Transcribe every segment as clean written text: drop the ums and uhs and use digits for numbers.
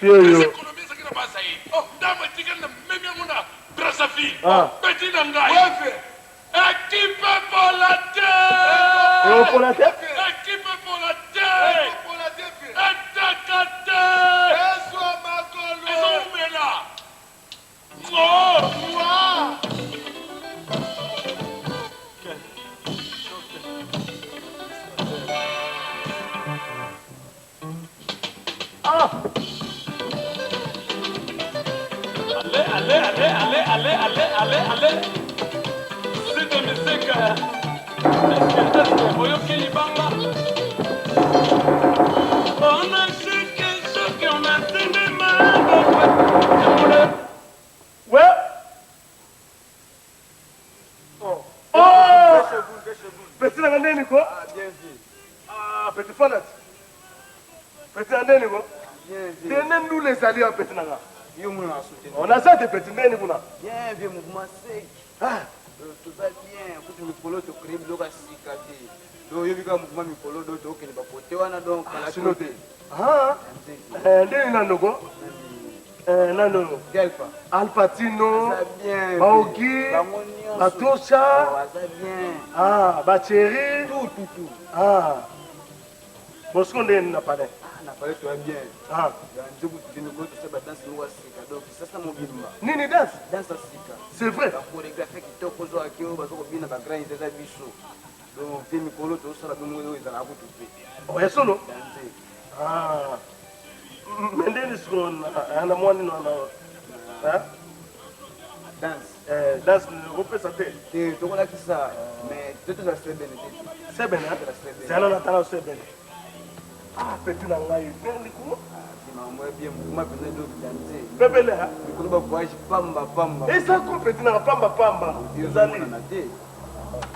Yo. Économie ezalaki na Bas-Zaïre. Ndambo etikali na memi yango na Brazzaville. Ah. Petit na ngai. Équipe epola te. Ekopola te? Équipe epola te. Etaka te. Ezowumela. Oh. Allez, allez, allez, allez, allez, allez, allez, allez. C'est de musique. Est-ce que boyoki libanga? On a choqué, choqué, on a tenu mal. Ouais. Oh. Oh! Petit na nga ndeni ko? Ah, bien vu. Ah, petit fanat. Petit na ndeni ko? Bien vu. Ndene ndule ezali ya petit na nga. Yo mona na soutien. On a ça te petit ndeni kuna. Bien vu mouvement sec. Ah, Toza bien. Kutu mikolo to créer biloko ya sika te. Donc oyebi kaka mouvement mikolo do tokende bakote wana donc kala sino te. Ah. Eh, ndeni nando ko? Eh, nando. Delpa. Al Pacino, Aza bien. Baogi, Bango nyonso. Batosha. Oh, aza bien. Ah, Bacheri. Tout tout tout. Ah. Bosco ndeni na palais. Ah, na pale toya bien. Ah. Nzoku tute mikolo tosala badanse moko ya sika donc sasa mobimba. Nini danse? Danse ya sika. C'est vrai. Bachorégraphie kitoko ozwaki oyo baza kobina bagrand eza biso. Donc te mikolo tozosala bongo oyo ezalaka kutu te. Oh, ya solo? Danse. Ah. Mais ndeni sikoyo na na mwani na na. Ah? Danse. Eh, danse kopesa te. Te tokolakisa mais te tozala sebene te. Sebene, hein? Tozala sebene. Zala na tala sebene. Ah, petit na ngai, ndeni ko? Makambo ya bien mouvement mpenza donc danse. Pepele, hein? Mikolo bavoyage pamba pamba. Eza ko petit na pamba pamba. Ezali. Ezomonana te.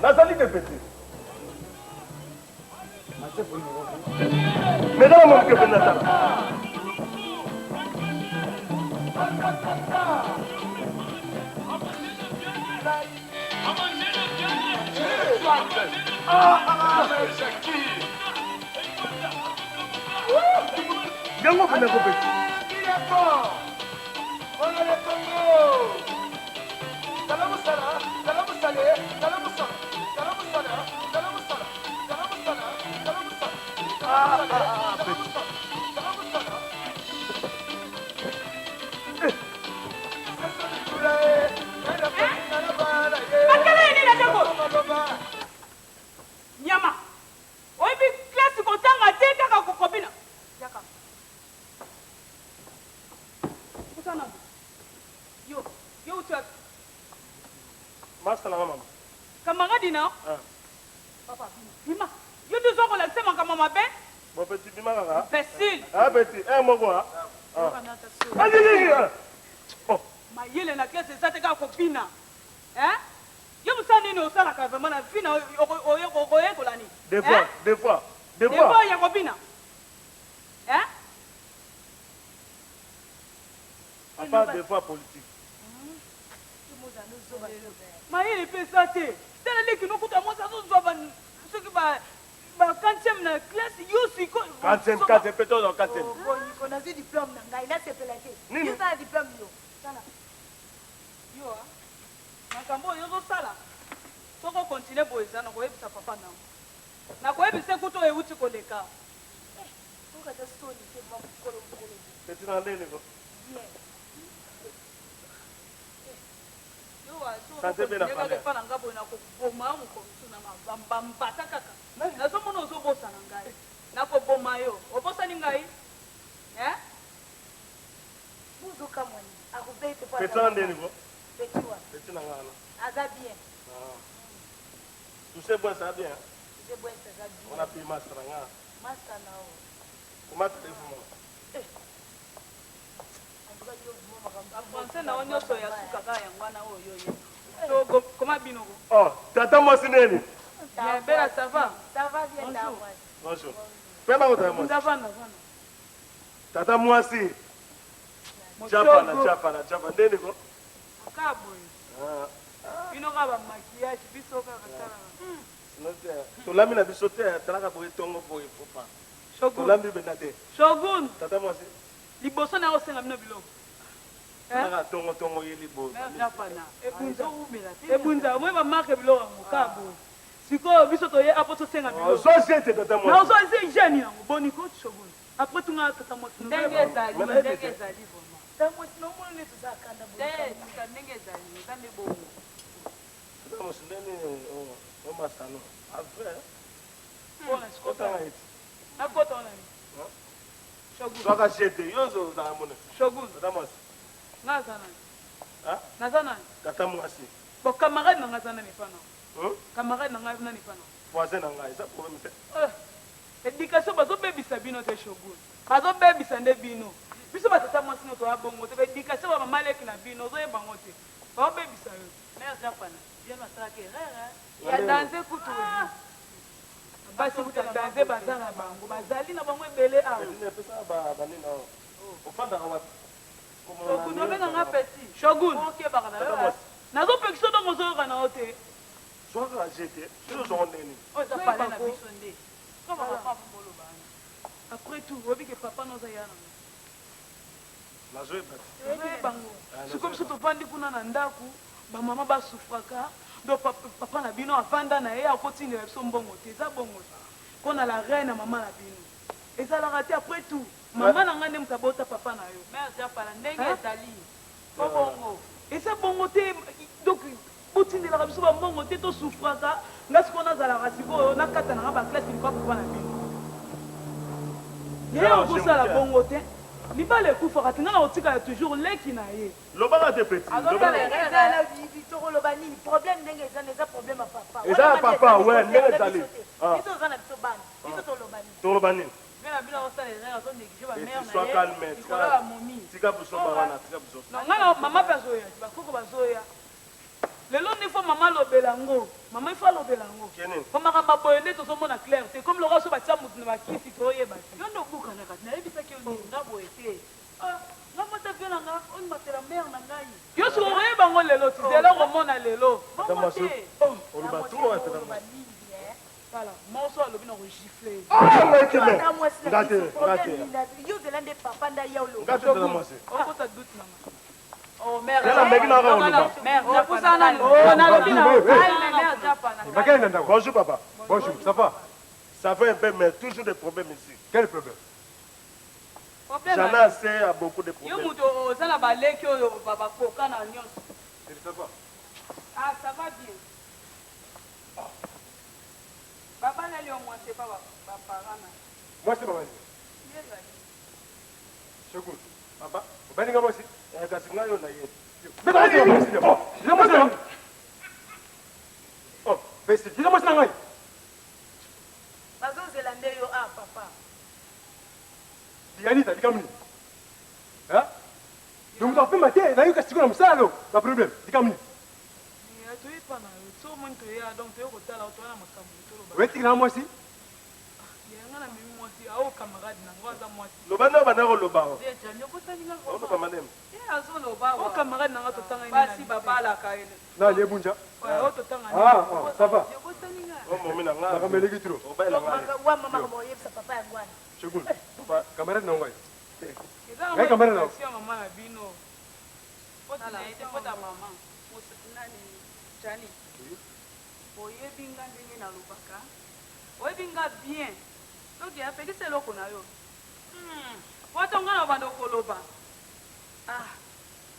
Nazali te petit. Masefo moko. Mais dans mon cœur, natala. Yango pena ko petit. Bakala ye nini atako nyama oyebi klase kotanga te kaka kokobina yaka kosana yo yo uti wapi Master na mama. camarade na Ah. papa bima yo nde oza kolakisa makambo mabe Bon petit bima kaka. imbécile Ah petit, eh moko ah. Ah. Ah, ah, ah. Oh, mayele na klase eza te kaka kobina Hein? yo mosala nini osalaka vraiment na vi na oyekola nini des fois, Hein? des fois, des fois. devoir ya kobina Hein? À part des fois politique. mayele mpe eza te tala leki nokuta mwasi azozwa soki ba 4e na classe yo sikoyo Quatrième, quatrième, peut-être dans quatrième. Boniko nazwi diplôme na ngai nasepela te. Nini? Yo na diplôme yo. Tala. Yo ah. Makambo oyo ozosala soki okontinue boye eza nakoyebisa papa nango nakoyebisa ekuta oyo euti koleka Okata soni te mwa mokolo mokolo. Petit na ndeni ko. Bien. Yo ah, soki Santé mpe na ozokontinue kaka valeur. epa na nga boye nakoboma yo mokolo mosusu na bambata kaka nazomona ozobosana ngai nakoboma yo obosani ngai Eh? Buzokamwa nini? Akobete po Petit na ndeni ko. Petit wa. Petit na ngana. Aza bien. Ah. Touché bon ça bien. Je bois aza bien. On a payé master na ngana. Master na o. Comment tu En tout cas yo vraiment makambo. bafrançais na yo nyonso ya suka kaka yango wana oyo oyo so koma bino ko Oh, tata mwasi neni. Bien, Bella, ça va? Ça va bien ta Bonjour. mwasi. Bonjour. Pema ko tata mwasi. Vanda, vanda. Tata mwasi. Chapa na chapa na chapa ndeni ko. Kaka boye. Ah. Bino kaka ba maquillage, biso kaka tala. Sinon te. Tolami na biso te, talaka boye tongo boye faut pas. Shogun. Tolambi benda te. Shogun. Tata mwasi. Liboso na osenga bino biloko. Kaka tongo tongo ye libo. Ebunza, omoni ba marque biloko yango kaka boye. Sikoyo biso toye apo tosenga biloko. Ozwa jete tata mwasi. Na ozwa jeune yango boni ko shogun. Après tout nga tata mwasi. Ndenge ezali, ndenge ezali vraiment. Tata mwasi na omoni neti oza kanda boye. Te, tika ndenge ezali, eza nde bongo. Tata mwasi ndenge o masano. Après. Pona sikoyo. Otanga eti. Nakota wana. Shogun. Zwaka jete, yo ozala mona. Shogun. Tata mwasi. Nga aza nani? Naza nani? Tata mwasi. Bon, camarade na nga aza nani epa na? Camarade na nga nani epa na? Voisin na nga, eza problème te. Education bazobebisa bino te Shogun. Bazobebisa nde bino. Biso ba tata mwasi no toya bongo te. Ba education ba mama leki na bino ozoyeba ngo te. Bazobebisa yo. Mère Japana, bien asalaka erreur hein. Ya danse kutu. Basi kuta danse baza na bango. Bazali na bango ebele awa. Pesa ba banini awa. Ofandaka wapi? Shogun obenga nga petit. Shogun. Okebaka na yo. Nazopekisa ntango ozoyoka na yo te. Zwaka jete, soki ozwaka ndenge nini? Oyo eza palais na biso nde. Koma papa moloba wana. Après tout, oyebi ke papa na oza ya na nga. Nazoyeba te. Ozoyeba ngo. Sikoyo biso tovandi kuna na ndako, bamama basufraka, donc papa na bino avanda na ye akotindela biso mbongo te. Eza bongo te. Mpo na la reine ya mama na bino. Ezalaka te après tout. Mama na nga nde moto abota papa na yo. Mère Japala ndenge ezali. Po bongo. Eza bongo te. Donc botindelaka biso ba mbongo te to souffraka. Nga sikoyo nazalaka sikoyo nakata na nga ba classe likwa papa na bino. Ye okosala bongo te. Libala ekufaka te nga nakotikala toujours leki na ye. Lobaka te petit. Azosala erreur. Eza na tokoloba nini problème ndenge eza eza problème ya papa. Eza ya papa ouais ndenge ezali. Biso oza na biso bana. Biso toloba nini? Toloba nini? Vieux na bino azosala erreur azo negliger ba mère Sois na ye calme, likolo ya momi. Tika buzoba wana, tika buzoba. Non, nga na mama pe azoya, ba koko bazoya. Lelo nde faut mama alobela yango. Mama il faut alobela yango. Kenini? Po makambo ya boye nde tozomona clair te. Comme lokola so batia mutu na bakisi toyeba te. Yo nde obukanaka te, nayebisaki yo nini? Nga boye te. Ah, nga mwasi ya vieux na nga, onimatela mère na ngai. Yo soki okoyeba yango lelo ti zela okomona lelo. Tata Bongo mwasi, te. oloba trop wana tata mwasi. Tala, moko alobi na ko gifler ye. Ah, ngai te mais. Ata mwasi na Nga te, biso nga problème te. nini na yo zela nde papa nda ya oloba. Nga te tata mwasi. Okota doute na nga. Oh mère. Tala mbeki na oloba. Mère, Opusa nani? Oh, nalobi na Eh, eh. Mère Japana. Bakei na ndako. Bonjour papa. Bonjour, ça va? Ça va un peu mais toujours des problèmes ici. Quel problème? Problème. J'en ai assez à beaucoup de Yo problèmes. moto oza na baleki oyo bakoka na nyonso. Ça va? Ah, ça va bien. Babaleli yo mwasi epa ba parents na yo. Mwasi babali. Ye ezali. Shogun. Papa, Obali nga mwasi? eh, kasi ngai yo na ye. Beta mwasi na mwasi. Oh, eza mwasi na. Oh, pesi, eza mwasi na ngai. Bazozela nde yo ah papa. Dianita, likambo nini? Hein? Donc apema te, nayoka sikoyo na mosala lo, ba problème, likambo nini? Toye pa na yo, so omoni toya donc toye kotala toya na makambo toloba. Oyetika na mwasi? Yanga na memi mwasi, awo camarade na ngo aza mwasi. Loba nde obanda koloba. Vieux Jani, obosani nga Oloba madame. Ye azoloba wa. O camarade na nga totanga Basi babalaka ye. Na lebunja. O totanga Ah, ah, ça va. Obosani nga. O momi na nga. Makambo eleki trop. Obalela nga. Wa mama kama oyebisa papa yango wana. Shogun. Camarade na ngai. Eza Ngai camarade na na ya mama na bino. Tala, Ete pota mama. Nani Jani. Oyebi nga ndenge nalobaka. Oyebi nga bien. Donc apekisa eloko na yo. Poto nga na bando koloba. Ah,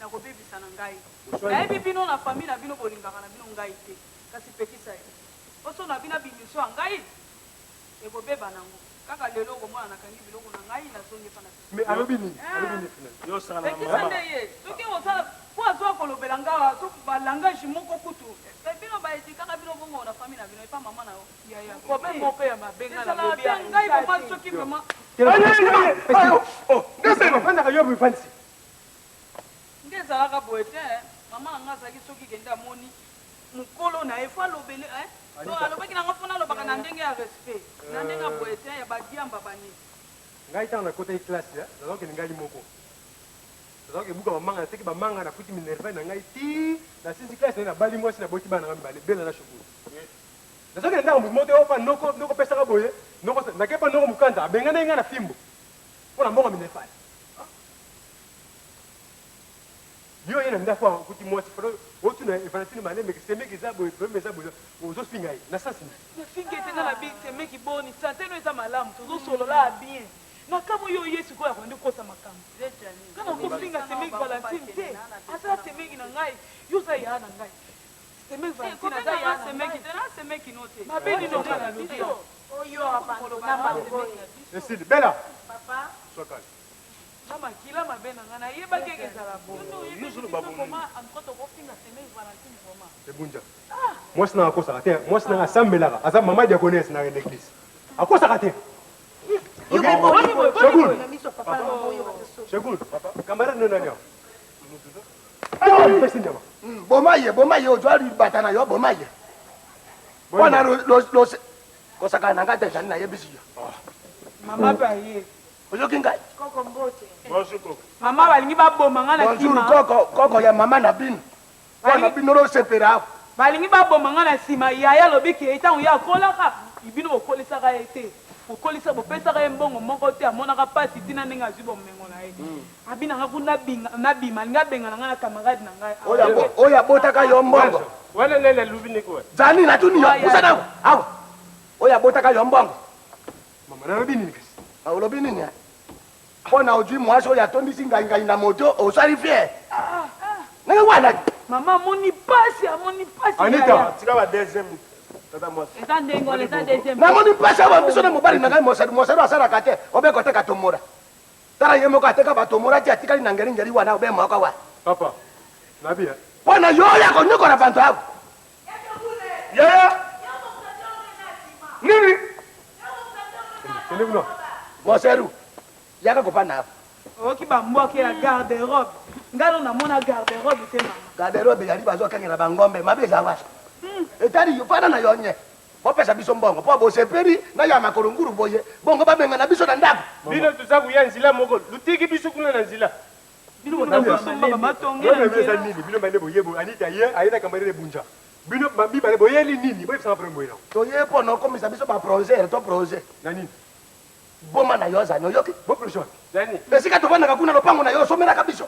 nakobebisa na ngai. Nayebi bino na famille na bino bolingaka na bino ngai te. Kasi pekisa ye. Poso na bino bimiso ya ngai ekobeba nango. Kaka lelo okomona nakangi biloko na ngai nazongi epa na biso. Mais alobi nini? Alobi nini finalement? Yo sala na Pekisa mama. nde ye. Soki osala po azwa kolobela nga so ba langage moko kutu. Bino baedikaka bino bongo na famille na bino epa mama na yo. Ya ya problème moko ya mabe nga Ezalaka nalobi te ya ngai vraiment soki vraiment Oh, ndese no. Fandaka yo bofansi. nde ezalaka boye te mama na nga azalaki soki kende amoni mokolo na ye fo alobele donc alobaki na nga fo nalobaka na ndenge ya respect na ndenge ya boye te ya badiamba banini. Ngai ntango nakotaki classe, nazalaki ngai moko. Nazalaki ebuka bamanga, nateki bamanga, nafuti minerval na ngai ti nasilisi classe na nabali mwasi naboti bana na ngai mibale, Bela na Shogun. Nazalaki na ndako moto moko te oyo pa noko, noko pesaka boye, noko nakei pa noko mokanza, abenganaki ngai na fimbo mpo na mbongo ya minerval. Yo oye na ndako awa okuti mwasi falo otuna Valentine malembe ke semeki eza boye problème eza boye ozo finga ye na sens nini? Na fingi ye te nga na bi semeki boni sante no eza malamu tozo solola ya bien na kamwe yo oye sikoyo akobandi kokosa makambu nga na ko finga semeki Valentine te aza semeki na ngai yo oza yaya na ngai semeki Valentine aza yaya na ngai mabe nini nga na lobi Esili Bella sois calme. Nga makila mabe na nga nayebaki eke ezala bongo. Ebunja mwasi nanga akosaka te mwasi nanga asambelaka aza mama diaconesse na l'église akosaka te Shekul Shekul camarade no nani awa pesi nyama boma ye boma ye ozwa libata na yo boma ye mpona kosakana na ngai te ezali nayebisi yo mama baye Oyoki ngai? Koko mbote. Bonjour koko. Mama balingi baboma nga na Bonjour sima. koko, koko ya mama na bino. Mpo na bino losepela awa. Balingi baboma nga na sima. Yaya alobi ke ntango ye akolaka, bino bokolisaka ye te. Bokolisa, bopesaka ye mbongo moko te, amonaka pasi tina ndenge azwi bomengo na ye. Abi na nga kuna nabinga, nabima, alingi abengana nga na camarade na ngai. Oyo abo, oyo abotaka yo mbongo. Wana nani alobi ndenge wana? Zani natuni yo, pusana awa. Awa. Oyo abotaka yo mbongo. Mama nalobi nini kasi? Ah, olobi nini? Eh? Mpo na ozwi mwasi oyo atondisi ngai ngai na moto, osali fier. Ah, ndenge wana. Mama amoni pasi, amoni pasi. Anita, tika ba deuxième tata mwasi. Eza ndenge wana, eza deuxième. Namoni pasi awa biso na mobali na ngai mosali, mosali asalaka te, obe koteka tomora. Tala ye moko ateka ba tomora ti atikali na ngeri ngeri wana obe moko wa. Papa, nabi eh. Mpo na yo ya konyokola bantu awa. Yaya! Nini? Kende kuna. Moseru, yaka kofanda awa. Oyoki ba mbwake ya garde robe. Nga no namona garde robe te mama. Garde robe ezali bazokengela ba ngombe mabe eza wapi? Etali yo fanda na yo nye. Bopesa biso mbongo po bosepeli na ya makolo ngulu boye bongo babengana biso na ndako. Bino toza kuya nzila moko lutiki biso kuna na nzila. Bino boza kosomba ba matonge na nzela. Eza nini bino mibale boye boye Anita ye aye na camarade Bunja bino mibale boyeli nini boyebisa nga problème boye nango. Toye pona okomisa biso ba projet to projet. Na nini? Boma na yo zani oyoki? Bo projet wapi? Zani. Esika tovandaka kuna lopango na yo osomelaka biso.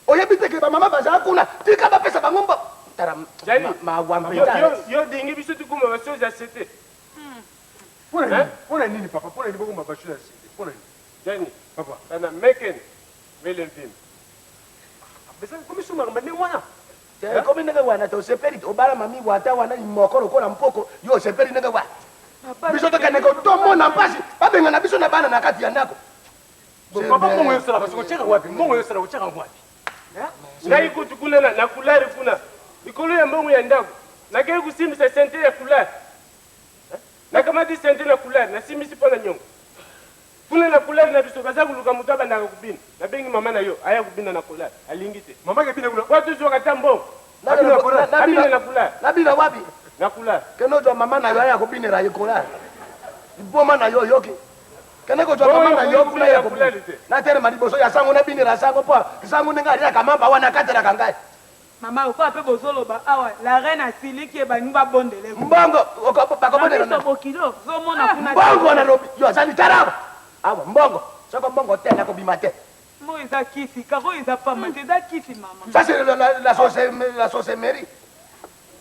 Oyebi te ke ba mama bazala kuna tika bapesa bango mbo tala Zani. mawa Yo mpenza. yo yo dingi biso tukoma ba chose ya sete. Pona nini? Pona nini papa? Pona nini bokoma ba chose ya sete? Pona nini? Jenny, Papa. Bana meken mele mvim. Besa komi suma kamba ndenge wana. Te ekomi ndenge wana te osepeli obala mami wata wana imoko lokola mpoko yo osepeli ndenge wana. Biso tokende kotomona mpasi babengana biso na bana na kati ya ndako. Papa mbongo yo osalaka soki otiaka wapi? Mbongo yo osalaka otiaka wapi? Ngai kutu kuna na, na kulari kuna likolo ya mbongo ya ndako nakei kosimbisa sente ya kulari nakamati sente na kulari nasimbisi mpo na nyongo Kuna na couleur na biso baza koluka moto abandaka kobina. Nabengi mama na yo aya kobina na couleur alingi te. Mama akebina kuna. Po tozwaka ata mbongo. Abina na couleur. Nabina wapi? Na couleur. Kende ozwa mama na yo aya kobinela ye couleur. Liboma na yo oyoki? Kende kozwa mama na yo kuna ya kobina. Natelema liboso ya sango nabinela sango po sango ndenge aliaka mamba wana akatelaka ngai. Mama lokola pe bozoloba awa la reine asiliki ye balingi babondela ye kuna. Mbongo bakobondela Na miso bokilo. Ozomona kuna te. Mbongo nalobi yo azali tala awa awa mbongo soko mbongo te nakobima te. Mbongo eza kisi kaka oyo eza pamba te eza kisi mama. Ça c'est la, la, la, sauce, la saucemerie.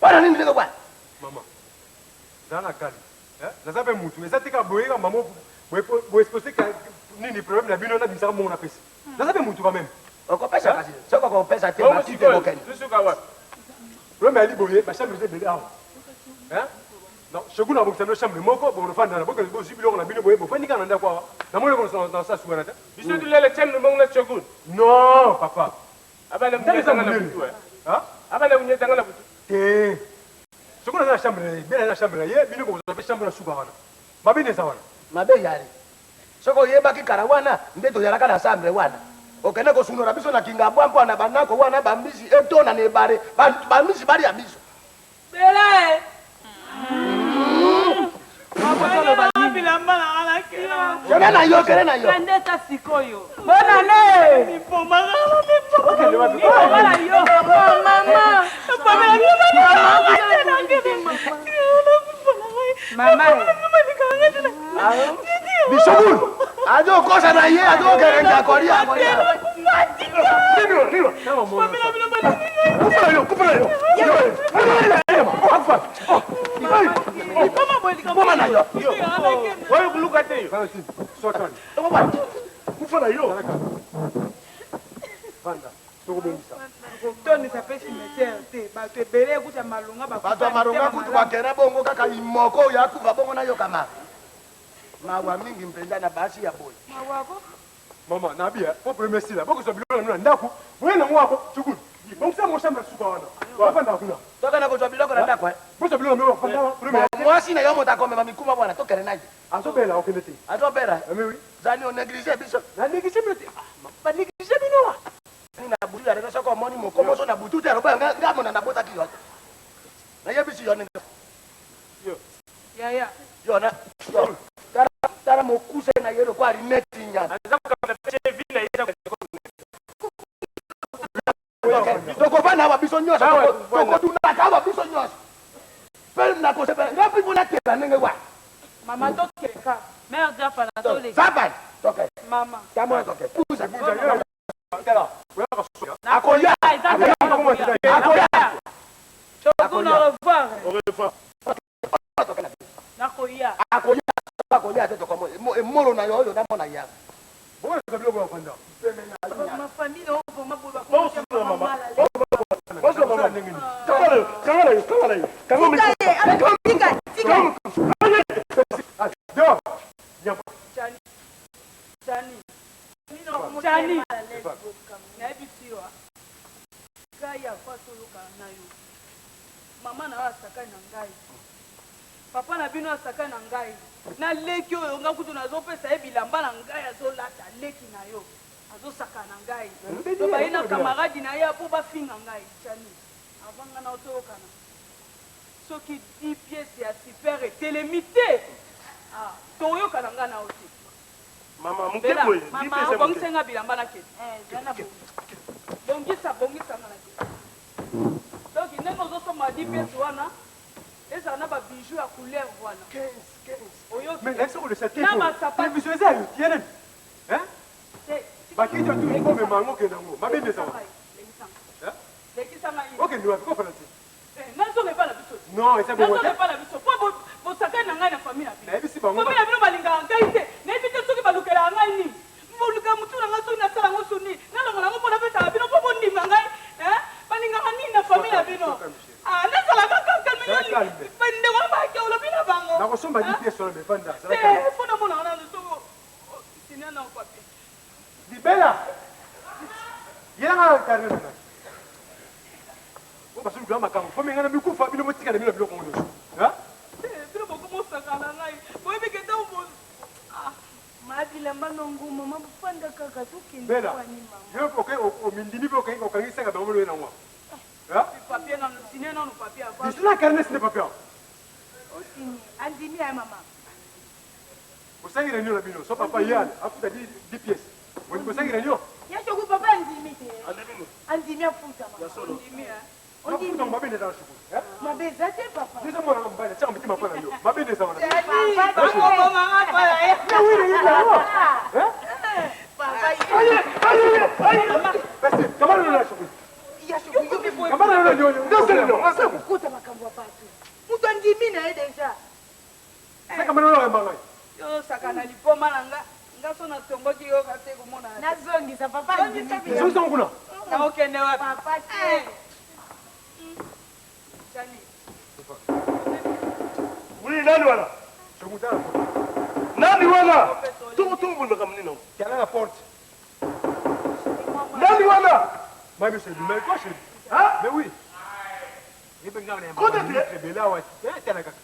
Wana nini ndenge kwa? Mama, zala na calme. Eh? Naza pe mutu. Eza te kaka boye kaka mama boye bo exposer nini problème na bino na bimisaka mbongo na pesi. Naza pe mutu quand même. Okopesa kasi soki okopesa te Bongo matite sikoyo ekokende. tosuka wapi? Problème ya liboye ba chambre eza ebele awa. Hein? Non, Shogun abongisa bino chambre moko bokofanda na bokende bozwi biloko na bino boye bofandi kaka na ndako awa. Namoni ko na sa suka na te. Biso tolela chambre moko na Shogun. Non, papa. Abana Ndako eza kunyetanga na monene. butu. eh. Hein? Abana kunyetanga na butu. Te. Shogun aza na chambre na ye, Bella aza na chambre na ye, bino bokozwa pe chambre na suka wana. Mabe nde eza wana. Mabe eyali. Soki oyebaki kala wana nde toyalaka na chambre wana. Okende kosundola biso na kingabwa mpo na banako wana ba mbisi etona na ebale ba, ba mbisi balia biso. Bella eh. Bilamba na nga na kela. Kende na yo, kende na yo. Kende ata sikoyo. Bonne année. Miboma nga miboma. Miboma na yo. Mama. Mama. Bisobul azo kosa na ye azo kerenga kolia kolia. Nini nini? Famille na bino balingi ngai. Kufa na yo, kufa na yo. Akufa. Liboma boye likambo Liboma na yo. Oyo kuluka te yo. Kufa na yo. Vanda, tokobongisa. Tondisa mpe cimetière te, bato ebele ekuta malonga. Bato ya malonga kutu bakenda bongo kaka imoko oyo akufa bongo nayokama mawa mingi mpenza na basi ya boye. Mawako. Mama, nabi po problème esila, bokozwa biloko na bino na ndako, boye nango wako, cukulu. Bongisa mo chambre suka wana. Bafanda kuna. Tokenda kozwa biloko na ndako. Bozwa biloko na bino bafanda wa. Problème ya. Mwasi na yo moto akomema mikumba wana, tokende na ye. Azobela, okende te. Azobela. Mais oui. Zani onéglige biso. Na néglige bino te. Ah, ba néglige bino wa. Ni na butu ya lelo soki omoni mokomoso na butu te aloba nga mona nabotaki yo. Nayebisi yo ndenge. Yo. Yaya. Yo na yo. Tala tala mokuse na ye lokola rineti nyana. Aza kokamata pe vie na ye eza Tokovanda awa biso nyonso, tokotunaka awa biso nyonso. Mpe nakosepela nga mpe mpona kela ndenge wa. Mama tokeka. Mère Diafana toleka. Zabani toke. Mama. Tamona toke. Pusa. Akoya. Akoya. Shogun, au revoir. Au revoir. Nakoya. Akoya. Akoya te tokomo. Emolo na yo oyo namona ya. Bozwa biloko bafanda. Ma famille na yo vraiment boye Bonsoir mama. Bonsoir mama. Kanga na yo, kanga na yo, kanga na yo. Kanga Tika ye, tika, tika. Dehors. Nyama. Chani. Chani. Chani. Nayebisi yo. Ngai afa toyokana na yo. Mama na yo asakani na ngai. Papa na bino asakani na ngai. Na leki oyo nga kutu nazopesa ye bilamba na ngai azolata, leki na yo azosaka na ngai. To baye na camarade na ye po bafinga ngai. Chani, avant nga na yo toyokana. Soki 10 pièces ya super etelemi te. Ah, toyokana nga na yo te. Mama, moke Bela, boye. mama, obongisa nga bilamba na kete. Bongisa, bongisa nga na kete. Donc ndenge ozosomba 10 pièces wana, ezala na ba bijoux ya couleur wana. 15, 15. Oyoki. Mais la soko le sate. Na basapatu. Télévision eza yo, tiens nani? Hein? Te, Bakiti tu ko mema ngo kenda ngo. Mabende za. Hein? Lekisa ngai. Okende wapi ko fana ti? Nazonga epai na biso. Non, eza bongo. Nazonga epai na biso. Po bosakani na ngai na famille na bino. Nayebisi bango. Famille na bino balingaka ngai te. Nayebi te soki balukelaka ngai nini. Boluka mutu na ngai soki nasala yango soni. Nalongola yango mpo napesaka bino mpo bondima ngai. Balingaka nini na famille na bino? Ah, nazalaka kaka ndeko na bake olobi na bango. Nakosomba 10 pièces wana mais vanda. Te, mpo namona wana soko sinia na papier. Libela. Yelanga na carnet na ngai. Oyo bazoluka makambo. Fo minga na mikufa bino botika na bino biloko ngo nyonso. Hein? Te, bino bokomosaka na ngai. Boyebi ke ntango bo ah. Ma bilamba nongo mama bofanda kaka tokende Bela. kwani mama. Yo oke omindimi pe okangi okangisaka bango loye na ngwa. Hein? Papier nano, signe nano papier avant. Lisula carnet sine papier. Osini, andimi ya mama. Osangi réunion na bino. So papa yal afuta 10 pièces. Osangi réunion. Ya shoku papa andimi te. Andimi. Andimi afuta mama. Ondimi, hein? Afuta mabende eza na shuku. Hein? Mabe eza te papa. Deja mwana mobali atia mitima mpo na yo. Mabende eza wana. Papa te. Bakoboma nga mpo na ye. Mais oui, oui, oui. Hein? Papa ye. Aïe, aïe, aïe. Basi, kamara na shuku. Ya shoku yo mpe Kamara na yo. Ndio kokota makambo ya bato. Moto andimi na ye deja. Saka kamara na yo. Yo osaka na liboma na nga. Nga so natomboki yo kasi komona. Nazongisa papa andimi te. Zongi kuna. Na okende wapi? Papa te. Chani. Oui, nani wana? Shuku tala. Nani wana? Tongo tongo bolobaka monene. Tala la porte. Nani wana? Mabi c'est mais quoi chez Hein? Mais oui. Kota te. Bela wa. Eh tala kaka.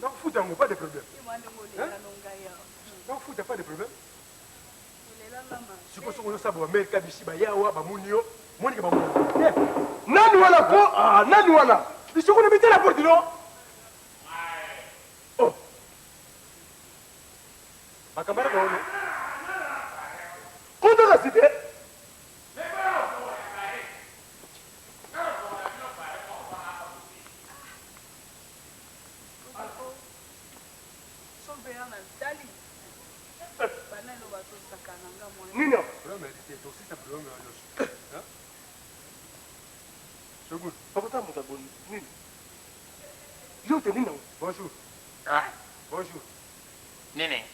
Donc foutre yango pas de problème. Donc foutre pas de problème. Sikoyo soki ozosala bamerika bisi bayawa bamoni yo monike bamoni. Nani wana ko? Ah, nani wana? Lisoko na bitala porte no. Oh. Bakambara baono. Kota kasi te. Nini? Problème ya te, tosisa problème ya nyonso. Shogun. Papa moto aboni nini? Yo te nini nango? Bonjour. Ah. Bonjour. Nini?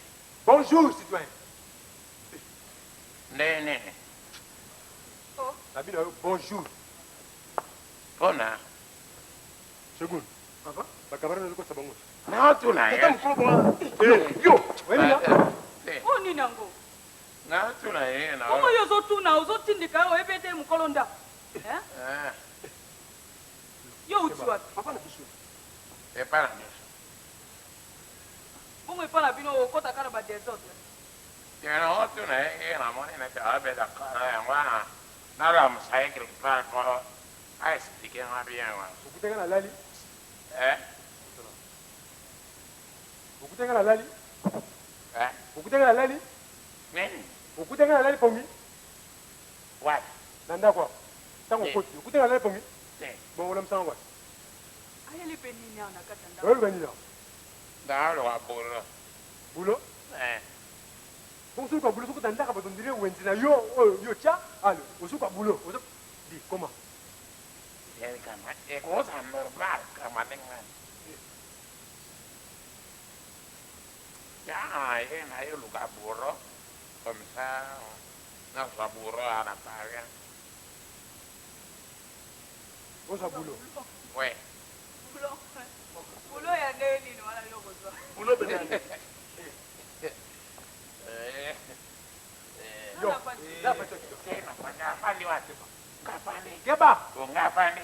Bonjour citoyen. Nde nini? Nabi na yo bonjour. Mpona? Shogun. Papa, bakabara nazokotisa bango. Naotuna ye. Tata mokolo bonga. Yo. Oyebi nga? Oyo nini yango? Naotuna ye. Bongo yo ozotuna, ozotindika ye, oyebi ete mokolo ndako. Eh? Yo outi wapi? Papa na biso. Epa na biso. Bongo epa na bino okota kaka na ba desordre. Te naotuna ye, namoni neti abeta kala yango wana nalamusa ye quelque part po a expliquer nga bien wana. Okutaka na lali? Eh? Okutaka na lali? Eh? Okutaka na lali? Nini? Okutaka na lali pongi? Wapi? Na ndako awa. Ntango okoti, okutaka na lali pongi? Te. Bongo olamusaka wapi? Ayeli mpe nini awa na kati ya ndako? Oyoluka nini awa? Naoluka boulot. Boulot? Eh. Bongo soki oluka boulot, soki ota ndako bato ondire wenze na yo oyo yo otya, alo, ozoka boulot. Ozo di comment? Ekozala normal kama ndenge nani. Ya ye nayoluka boulot comme ça nazwa boulot awa na Paris. Ozwa boulot? Oui. Boulot. Boulot ya ndenge nini wana yo kozwa? Boulot mpenza. Yo. Nafandi wapi? Ngafandi. Keba. Ngafandi.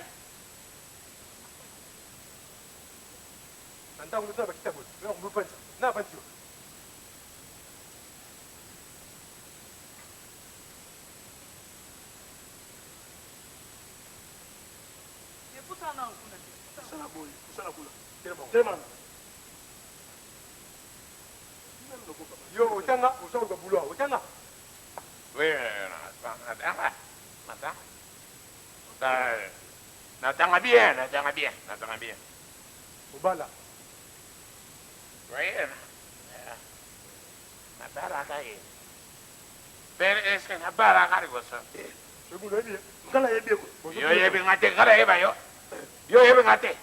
Na ntango nyonso na bakita boye, oya komipanza. Na panzi yo. Epusana nanu kuna te. Sala boye, sala kuna. Telema. Yo otanga, oza koluka boulot awa. Otanga? Oui, natanga. Natanga. Natanga bien, natanga bien, natanga bien. Obala? Oui, nabalaka ye. Pere, est-ce que nabalaka liboso? Shogun oyebi ye? Nga nayebi ye. Yo oyebi nga te, nga nayeba yo. Yo oyebi nga te.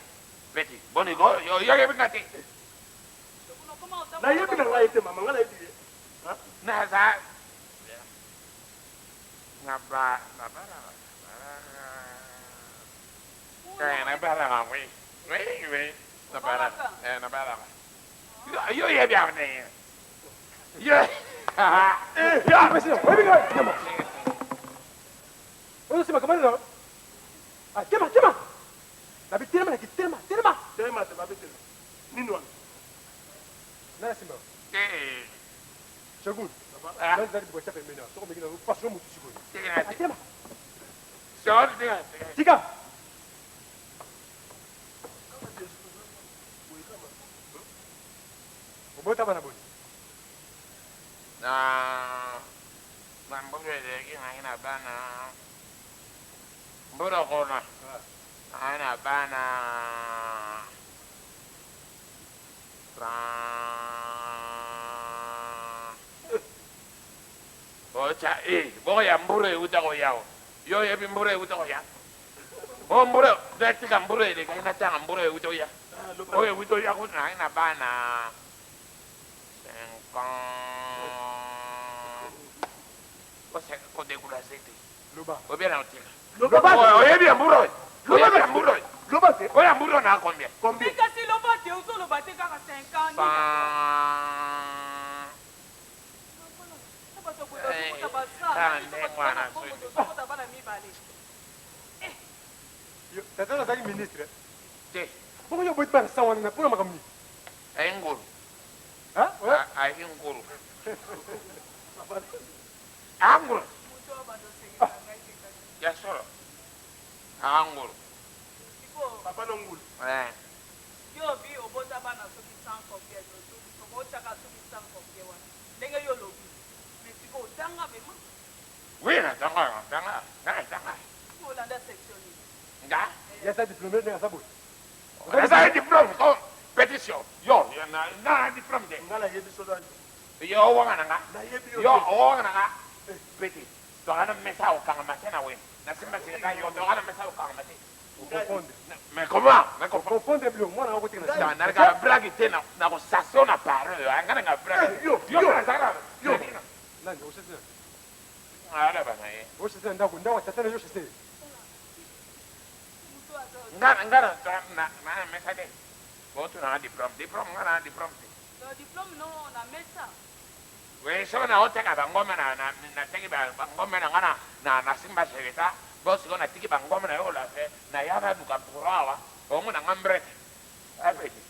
Petit, boni ko, yo oyebi nga te. Nayebi na ngai te mama, nga nayebi ye. Naza na nabalaka. Eh, nabalaka, oui. Oui, oui. Nabalaka. Eh, nabalaka. Yo oyebi awa te. Yo. Yo, oyebi ngai, nyama. Ozo sima kamana na. Ah, tema, tema. Nabi telema na kitelema, telema. Telema te babi telema. Nini wana? Nana simba. Te. Shogun. Ah. Nani zali bukwa pembeni awa. Soko meki na paso mutu sikoyo. Tika. Tema. Sio, tika. Tika. Obota bana boni? Na na mbulu eleki ngai na bana mbulu kuna ngai na bana otya e boko ya mbulu euta koya o yo oyebi mbulu euta koya o mbulu natika mbulu elekaki natanga mbulu euta koya oyo euta koya kuna ngai na bana 5 ans kodécourage te. Loba. Obia otika. Loba. Oyebi ya mbulu oyo. Oyebi ya mbulu oyo. Loba te. Oyo ya mbulu na combien? Combien? Kasi loba te, ozoloba te kaka 5 ans. Tozokota bana mibale. Yo, tata nazalaki ministre. Te. Bongo yo oboti bana 100 wana na mpona makambo nini? Ayi ngulu. Hein? Ouais. Ayi ngulu. Angulu. Ya solo. Angulu. Papa no ngulu. Eh. Yo bi obota bana soki 100 combien, otiaka soki 100 combien wana ndenge yo olobi, mais sikoyo otanga vraiment? Oui, natanga, natanga, natanga. Olanda section nini? Nga? Ya sa diplômé ndenge aza boye. Naza diplôme ko pétition. Yo, na na diplôme te. Nga nayebi so Yo owanga na nga. Nayebi yo. Yo owanga na nga. Petit. Toka na mesa okangama te na we. Na simba sika yo toka na mesa okangama te. Mais comment? Mais confondre bilo mwana wako tika na. Na ka blague te na na ko sasio na parole. Anga na blague. Yo yo na sala. Yo. Nani osese? Ala bana ye. Osese ndako ndako tata na yo osese. Nga nga na na na mesa te. Botu na diplôme, diplôme nga na diplôme te. Diplôme no na mesa. Oui, soki naoteka bangombe na na nateki bangombe na nga na na nasimba seleta bo sikoyo natiki bangombe na yo olafe na ya naluka buro awa omona nga mbrete apeti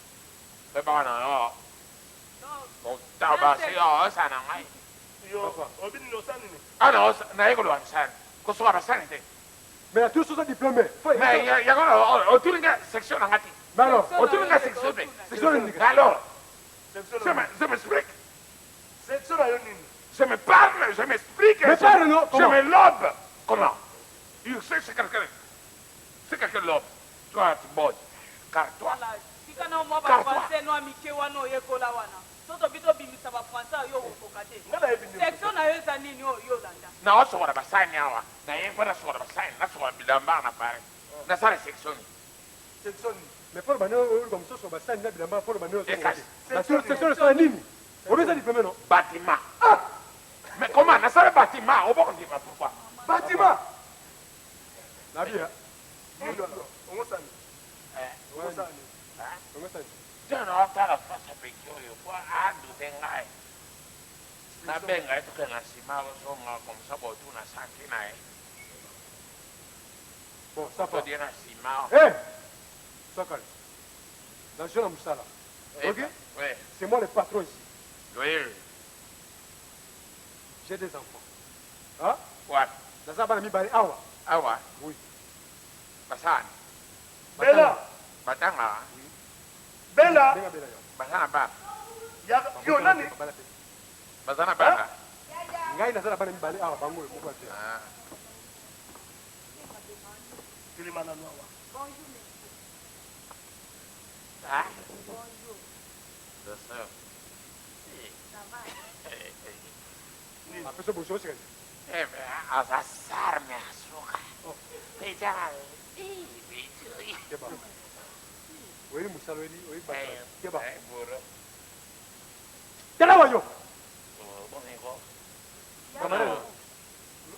mpe baka na yo otaba sikoyo osa na ngai ana naye koluka misani kosuka basani te. Mais la tous oza diplômé. Mais yango otuni nga section na nga te. Otuni nga section te. Section nini? Alors je m'explique. Section na yo nini? Je me parle, je m'explique. Mais parle non. Je me lobe. Comment? C'est quelqu'un. C'est quelqu'un lobe. Toi tu bosses. Car toi. Tika na mwa ba français no mike wana oyekola wana. Soto bito bimisa ba français yo okoka te. Section na yo eza nini oyo yo olanda? Na osokola basani awa. Na ye mpo nasokola basani, nasokola bilamba na pare. Nasala section nini? Section nini? Mais polo bande oluka mosusu basani na bilamba polo bande oyo. Section osala nini? Obeza diplôme non? Bâtiment. Ah! Mais comment nasala bâtiment? Oboko ndima pourquoi? Bâtiment. Nabia. Ongosani. Ongosani. Ongosani. Tena otala face apeki oyo po adute ngai. Nabenga ye tokende na nsima ozonga comme ça botuna santi na ye. Bon, ça va. Todie na nsima. Eh! Sokal. Na jeune musala. Ok? Oui. C'est moi le patron ici. Oui. J'ai des enfants. Hein? Ouais. Naza bana mibale awa. Awa. Oui. Basani. Bella. Batanga. Oui. Bella. Benga Bella yo. Bazana bana. Ya yo nani? Bazana bana. Ngai naza na bana mibale awa bango moko ya te. Ah. Telema nanu awa. Bonjour monsieur. Ah? Bonjour. Ça. Ça va? Apesa bonjour oseka. Eh ben, aza sarme asuka. Peja. Keba. Oyebi mosala oyebi oyebi bato. Keba. Tala wayo. Camarade.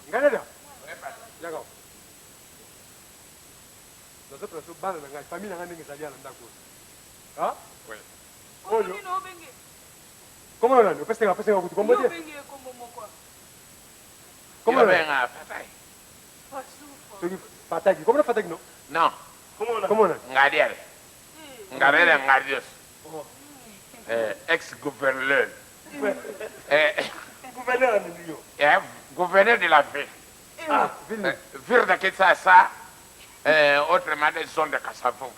Ngai nada. Yaka. Nazopela so bana na ngai, famille na ngai ndenge ezali na ndako oyo. Ah? Oui. Oyo. Comment nani? Opesa nga, pesa nga kutu kombo te. Comment nani? Benga Fataki. Soki Fataki, comment Fataki non? Non. Comment nani? Ngadiel. Ngadiel Ngadios. Ex-gouverneur. Gouverneur nini yo? Gouverneur de la ville. Ah, ville. Ville de Kinshasa, autrement des zones de Kasavubu.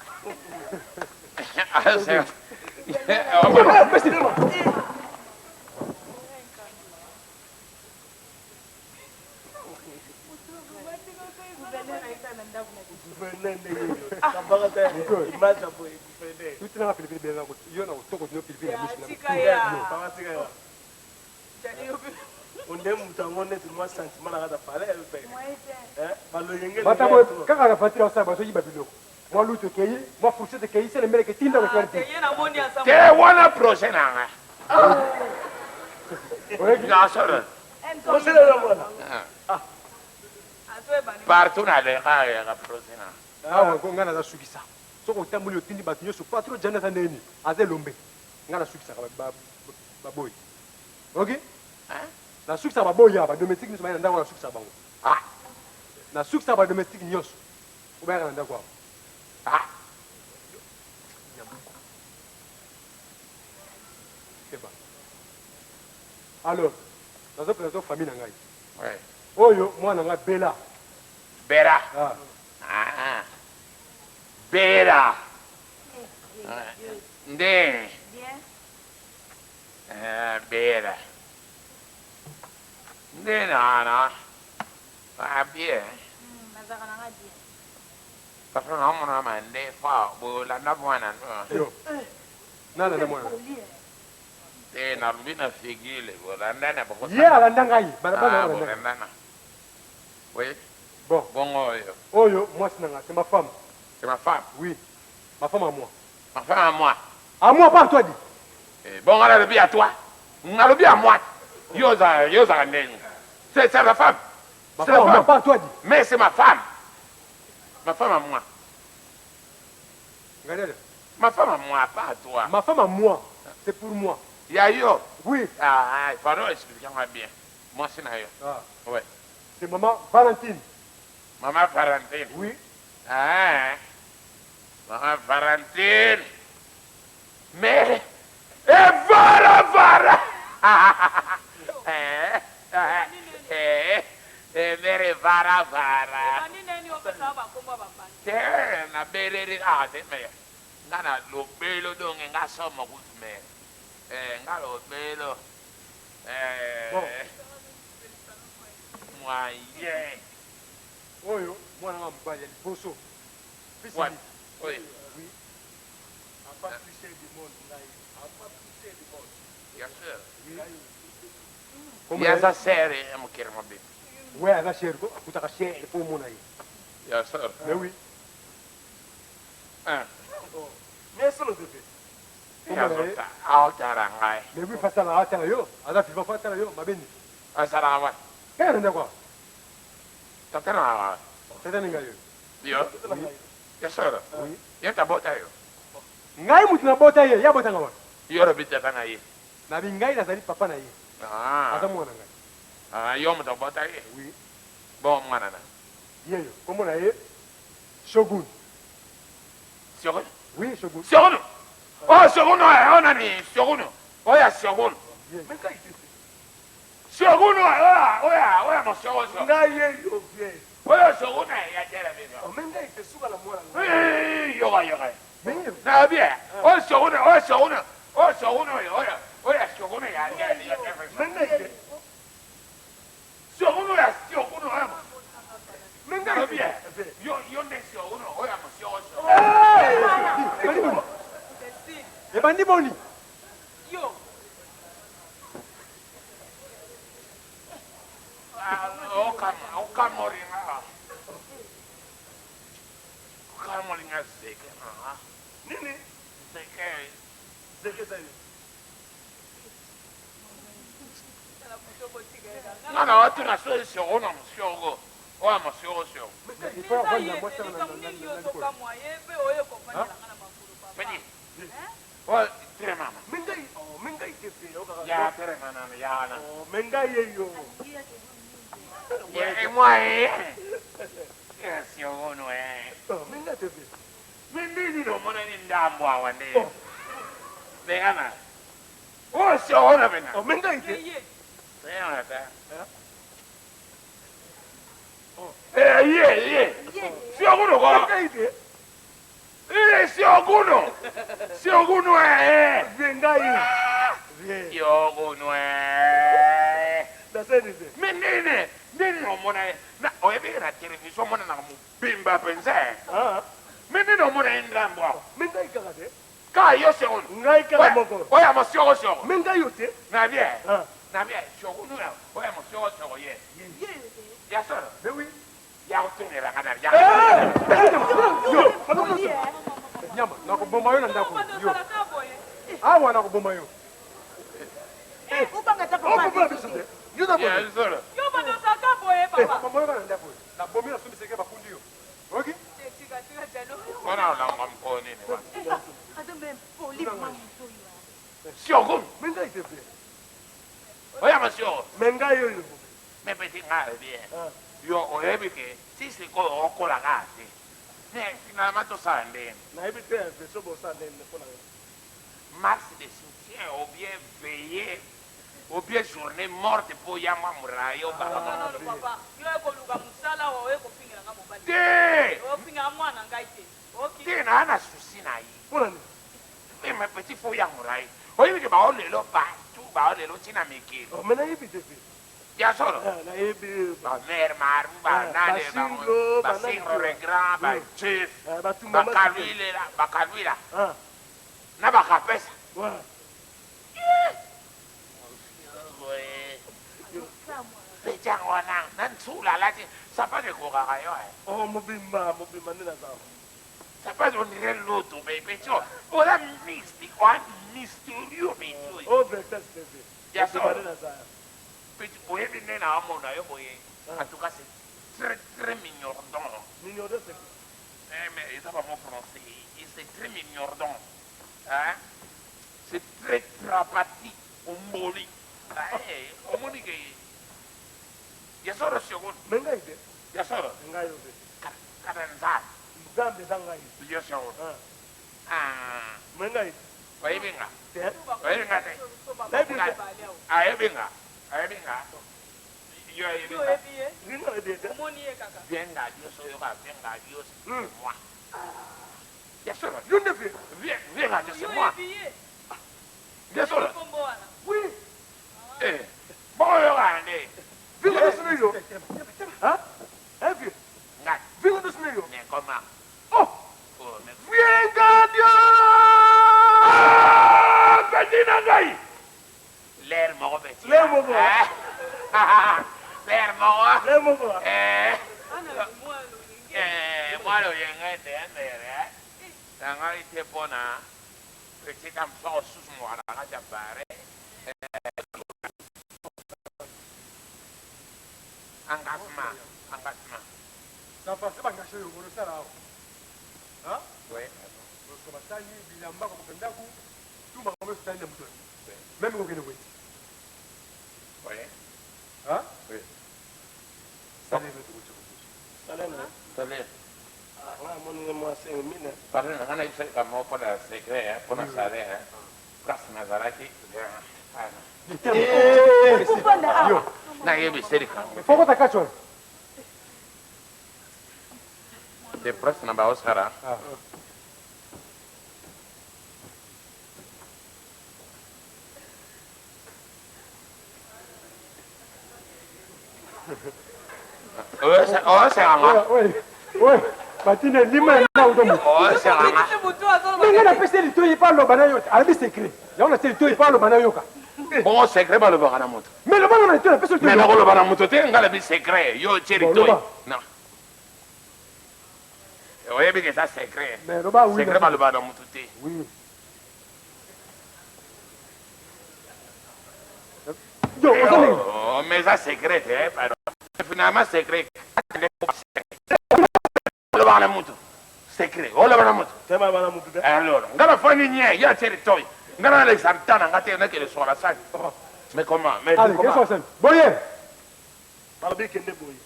Ah, c'est... Tutinanga pilipili bela yo na kotoko tino pilipili na misu. Onde moto yango neti mwa sentiment na kati ya palais mpe baloyenge Bata boye kaka na fatira osala bazoyiba biloko. Mwa lutu ekei, mwa fourchette ekei, sele mbele etinda kotola te. Te wana projet na nga. Nasoro. Projet na yo mwana. Partout na leka ya projet na. Awa ko nga naza sukisa. Soki otamboli otindi bato nyonso patro jana aza ndeni aza elombe. Nga nasukisaka baboyi. Ok? Nasukisaka baboyi awa badomestique nyonso baya na ndako nasukisaka bango. Ah. Nasukisaka badomestique nyonso obayaka na ndako awa. Ah. Keba. Alors, nazopesa famille na ngai. Ouais. Oyo mwana nga Bella. Bella. Ah. Ah. Bella. Nde. Bien. Ah, Bella. Nde nana. Ah bien. Nazalaka na nga bien. Patron na mona mande fa bolanda mwana no. Yo. Nalanda mwana. Te nalobi na figure bolanda na boko. Ye alanda ngai. Bana bana Ah, balanda ngai. bolandana. Oui. Bon. Bongo oyo. Oyo mwasi na nga, c'est ma femme. C'est ma femme. Oui. Ma femme à moi. Ma femme à moi. À moi, pas à toi dit. Eh, bon, nalobi à toi. Nalobi à moi. Yo za yo za ndenge. C'est ma femme. Ma C'est femme à ma moi, femme. pas à toi dit. Mais c'est ma femme. Ma femme à moi. Regardez. Ma femme à moi, pas à toi. Ma femme à moi, c'est pour moi. Ya yo. Oui. Ah, ah, pardon, expliquez-moi bien. Moi, c'est na yo. Ah. Ouais. C'est maman Valentine. Maman Valentine. Oui. Ah, Maman Valentine. Mais. Et voilà, voilà. Eh, eh, eh, eh, mere vara vara. Ebandi ndeni opesaka bakombo ya bapaya. Te nabeleli ah te mere. Nga na lobelo donge nga somo kutu mere. Eh, nga lobelo. Eh. Bon. Moyen. Oyo mwana nga mobali ya liboso. Fils Ouais. unique. Oui. Oui. Papa plus cher du monde ngai. Papa plus cher du monde. Bien sûr. Kombo Ya na ye- za sere ya mokili mobimba. Ouais, aza cher ko akutaka cher po omona ye. Ya sœur. Mais oui. Hein. Mais solo te pe. Kombo na ye. Aotala ngai. Mais oui, face à la atala yo, aza vivant fa atala yo, mabeni. Asalaka wapi? Kaka na ndako awa. Tata na wa. Tata ni ngai oyo. Yo. Ya sœur. Oui. Ye tabota yo. Ngai mutu nabota ye, ye abotanga wapi? Yo lobi tata na ye. Nabi ngai nazali papa na ye. Ah. Aza mwana ngai. Ah, yo moto obota ye. Oui. Bon mwana na. Ye yo, kombo na ye Shogun. Shogun. Oui, Shogun. Shogun. Oh, Shogun oyo nani? Shogun. Oya Shogun. Ye. Shogun oyo oyo oyo mo Shogun. Ngai ye yo vie. Oyo Shogun ya tele biso. Oh, mais ngai te suka na mwana ngai. Eh, yoka yoka. Mais Na bien. Oyo Shogun, oyo Shogun. Oyo Shogun oyo oyo oyo Shogun ya ya ya. Mais ngai te. Shogun oyo Shogun oyo. Mais Na ngai bien. te. Yo yo nde Shogun oyo mo Shogun. ebandi boni? Cécile, Ebandi boni? yo Ah, okamolinga. Okamolinga zeke. Ah, Nini? zeke. Zeke sali. tala moto botika ye kaka. Nga na watuna so Shogun na moshogo. Oyo moshogo shogo. Il faut Eza avoir ye la mwasi te, na- likambo na- nini na- yo na likolo. ozokamwa ye mpe oye kovandela nga na makolo papa. Petit. Hein? Oyo telema. Mais ngai oh, mais ngai te pe. Ya telema nanu ya na. Oh, mais ngai ye yo. Ya moi eh. Ya Shogun eh. Oh, mais ngai te pe. Mais nini omonani ndambo awa nde. Bengana. Oyo Shogun pena. Oh, mais ngai te. Ye ye. Telema ta. Eh ye ye. Shogun ko. Mais ngai te. Eh Shogun. Shogun eh. Vie ngai. Vie. Shogun eh. Nasali te. Mais nini nini omona ye na oyebi na télévision omonanaka mobimba mpenza Ah, mais nini omona ye ndambo awa mais ngai kaka te. kaka yo Shogun Ngai kaka moko. oyo ya moshokoshoko Mais ngai yo te. na bien Ah. na bien Shogun oyo oyo ya moshokoshoko ye ya solo Mais oui. ya kotungelanga na ya Yo, nyama, nakoboma yo na ndako. Bando Yo. osalaka boye. Awa nakoboma yo. Obanga ta Oh, papa. papa biso te. Yo na ya boye. solo Yo bando osalaka boye papa. Nakoboma yo kaka na ndako oyo. Nabomi nasombiseke bakundi yo. Oki? Te, tika tika jalo. mpona olangwa mokolo nini wana Aza même poli mama moto oyo. Shogun Mais ngai te pe. oyo ya moshogo Mais ngai oyo. mais petit nga alobi ye Ah. yo oyebi ke ti sikoyo okolaka te mais finalement tosala ndenge Nayebi te version bosala ndenge mpona yo. marche de soutien ou bien veiller ou bien journée morte mpo ya mwa molai obaka Non, non, non, papa. Yo oye koluka mosala wa oye kofingela nga mobali. te Oye kofingela mwana ngai te. Oki. te naa na susi na ye Mpona nini? me me petit fo ya molai oyebi ke bao lelo partout bao lelo ntina mikili Oh, mais nayebi te pe. ya solo Ah, nayebi. bamare maru banane Basinglo, basinglo banani. le grand bachef Ah, batumba bakalwila bakalwila Ah, na bakapesa ouais. pejango wana na nsula alati Sapato ekokaka yo eh. Oh mobimba mobimba nde naza. Sapato on dirait loto mais petit oyo oza mystique oza mysterieux petit oyo. Oh Vertes TV. Ya solo. Mobimba nde naza. Petit oyebi nde na omona yo boye en tout cas c'est très très mignordon. Mignordon c'est quoi? Eh mais eza ba mot français et c'est très mignordon. Hein? C'est très trapati omboli. Eh omoni ke Ya solo shogun. Mais ngai te. Ya solo. Ngai yo te. Kaka nzambe. Nzambe eza ngai. Yo shogun. Ah. Mais ngai. Oyebi nga. Te. Oyebi nga te. Nayebi te. Ayebi nga. Ayebi nga. Yo ayebi nga. Oyebi ye. Ngai nayebi te. Omoni ye kaka. Vienga Dios oyoka vienga Dios c'est moi. Ya solo. Yo nde vie. Vienga Dios c'est moi. Yo oyebi ye. Ya solo. Kombo wana. Oui. Eh. Bongo yoka nde. Vinga dosi ne yo. Hein? Hein vieux? Ngai. Vinga dosi ne yo. Mais comment? Oh! Oh, mais... Vienga Dios! Ah, petit na ngai. L'air moko petit. L'air moko. L'air moko. L'air moko. Eh. Ana mwa loyenge. Eh, mwa loyenge te ndere. Na ngai te pona petit kamsa osusu mwana kati ya bare. Engagement, engagement. Ça va, c'est pas gâché, on le sala. Hein? Oui. Lorsque basali bilamba ko ndako, tout ma maman sali na mutu. Même ko kene weti. Oui. Hein? Oui. Sali na tout. Salaire. Salaire. Ah, ngai amoni mwa 5000. Pardon, nga nayebisaki moko mpona secret, mpona salaire. Place nazalaki. Yo. Nayebisi likambo. Foko ta kacho. Te place na baosala. Osekanga. Oui. Oui. Batine lima na udomo. Osekanga. Ndenge napesi litoyi pa loba na yo, alabi secret. Yango na litoyi pa loba na yoka. Bongo secret balobaka na moto. Mais loba na litoyi napesi litoyi. Mais nakoloba na moto te, nga nabi secret. Yo tie litoyi. Non. Oyebi ke eza secret. Mais loba oui. Secret balobaka na moto te. Oui. Yo, oh, mais eza secret te, pardon. Finalement secret. Olobaka na moto. Secret. Oloba na moto. Te ba na moto te. Alors, nga nafandi nye, ye atie litoyi. Nga nalekisa ntan na nga te, nakende soka basali. Mais comment? Mais Allez, comment? qu'est-ce qu'on Boye. Balobi kende boye.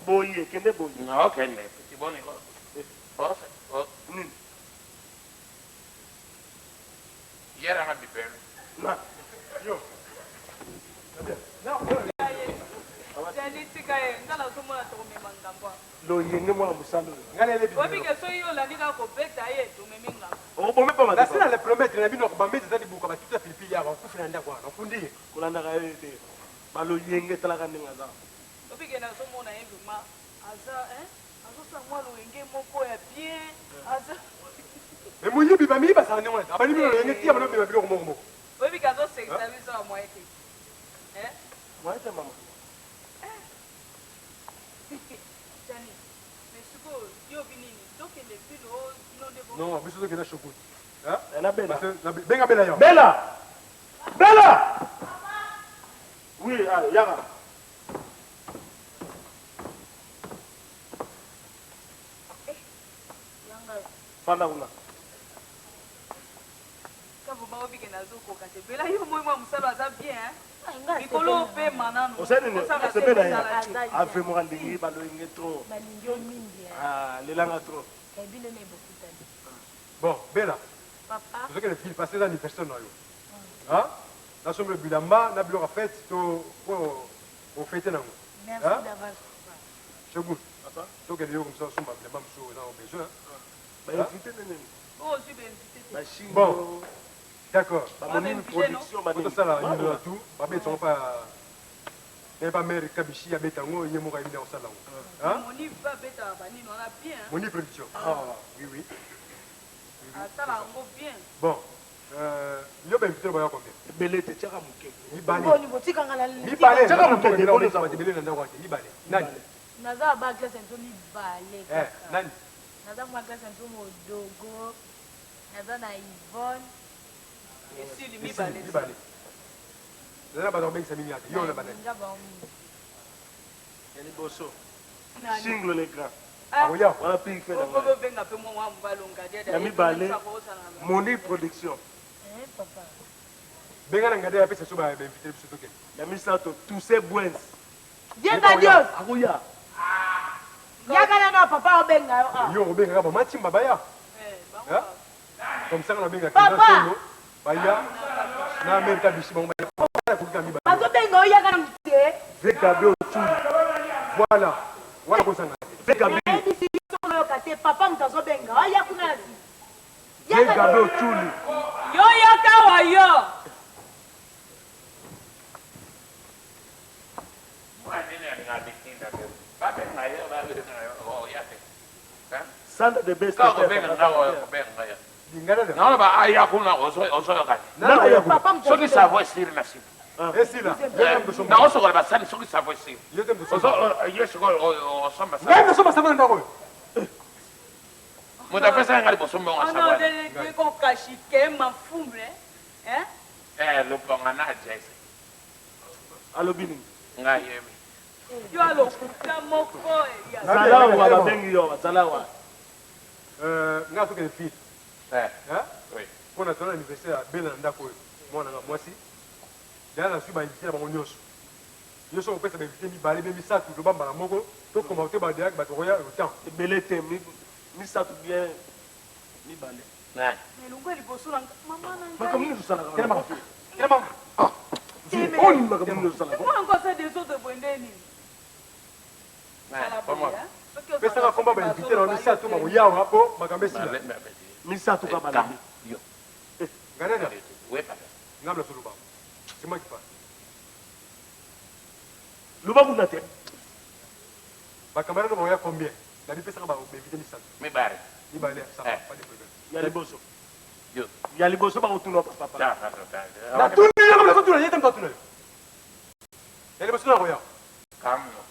Boye, kende boye. Non, kende. Petit bon école. Oh, oh. Nini? Hier, on a bipé. Na. Yo. Jali tika ye, nga nazomona tokomema ngambo. Loyenge mwana mosala oyo. Nga nelebi. Oyebi ke soki yo olandi kaka kobeta ye, tomemi ngambo. Okobomi pa Nasila mateka. le promettre na bino bambeti eza libuka batuta pilipili awa okufi na ndako wana okundi ye. Kolandaka ye te. Baloyenge etalaka ndenge aza. Oyebi ke nazomona ye vraiment aza hein, azosala mwa loyenge moko ya bien, aza Mais moyibi bamiyi basala ndenge wana abandi bino loyenge tia bano bima biloko moko moko. Oyebi ke azosekisa biso ya moyen te. Hein? Moyen te mama. Jani, mais sikoyo yo obi nini? Tokende ville o bino nde bo. Non, biso tokenda shokut. Hein? Na Bella. Benga Bella yo. Bella! Bella! Oui, allez, yaka. Fanda kuna. Kavo baobi ke nazokoka te. Bella yo moi mwa mosala aza bien hein? Likolo opema nanu. Osali nini? Osala te, Osepela ye. osala te. Ave moko alingi baloyenge trop. Balingi yo mingi. Ah, lelanga trop. Bino na ebokutani. Bon, Bella, Papa. tozokende ville parce que eza anniversaire na yo. Hein? Nasomba bilamba na biloko ya fête to po ofete nango. Merci Hein? d'avance. Shogun. Papa. Tokende yo comme ça osomba bilamba mosusu oza na besoin. Ba invité nini? Oyo ozwi ba invité te. Ba shingo. Bon. D'accord. Ba monini production ba nini. Otosala nini na tout, babeti yango pa naye pa mare kabishi abeta yango ye moko ayebi nde akosala yango. Hein? Moni mpe abetaka banini wana bien. Moni production. Ah, oui oui. Asala yango bien. Bon. Euh, yo ba invité baya combien? Ebele te, tiaka moke. Mibale. Boni botika nga na Mibale. Tiaka moke te, boni oza ebele na ndako te. Mibale. Nani? Naza ba classe na biso mibale. Eh, nani? Naza mwa classe na biso modogo. Naza na Yvonne. Esili mibale. Mibale. Naza bato babengisa mingi ate. Yo na banani? Nga bango mingi. Ya liboso. Single le grand. Akoya. Wana ping fe na ngai. Obenga mpe mwa mobali ongadi. Ya mibale. Monique production. Eh papa. Benga na ngadi apesa so ba invité biso tokende. Ya misato Toussaint Bwens. Viens Gadios. Akoya. Yaka nano papa obenga yo ah. Yo obengaka ba matimba baya. Hein? Comme ça on abenga Papa. Baya. Na Amerika bishi bango baya. Koka mibale. Bazobenga yo yaka na moke. VKB Otuli. Voilà. Wana kozanga. VKB. Nayebisi yo oyoka te papa moto azobenga yo aya kuna na nsima. VKB Otuli. Yo yaka wa yo. Sanda the best. Naoloba aya kuna ozoyoka te soki savo esili na nsima Esila. nakosokola basani soki savo esili ye sikoyo osomba Ngai nasomba savon na ndako oyo. moto apesaka nga liboso mbongo Ono savon de kokashike mafumble. Hein? loponga na jese Alobi nini? ngai yebi Yo alokuta moko ya. Zalawa babengi yo, zalawa. Euh, ngai sokende fille. Eh, Hein? oui. Mpo na tona anniversaire ya Bella na ndako oyo. Mwana nga mwasi. Deja nazwi ba invité na bango nyonso. Yo soki opesa ba invité mibale be misato loba mbala moko tokoma te ba deya bato koya autant. Ebele te misato bien mibale. Nani? Melongo ya liboso na nga mama na ngai. Makambo nini osalaka? Telema. Telema. Oyo makambo nini osalaka? Mwana ngo aza desordre boye nde nini? Nani? Sala Comment? boye, hein? Soki ozalaka Pesaka komba ba invité na bango misato bakoyawa mpo makambo esila. Misato ka balabi. Yo. Ngai nani? Oui, papa. Ngai nasoloba. C'est moi qui parle. Loba kuna te. Ba camarades bakoya combien? Nabi pesaka ba invité misato. Mibale. Mibale, ça va, Eh. pas de problème. Ya liboso. Yo. Ya liboso bakotuna papa. Ta, ta, ta, ta. Natuni yo kama nazotuna ye te moto atuna yo. Ya liboso na koya. Kamno.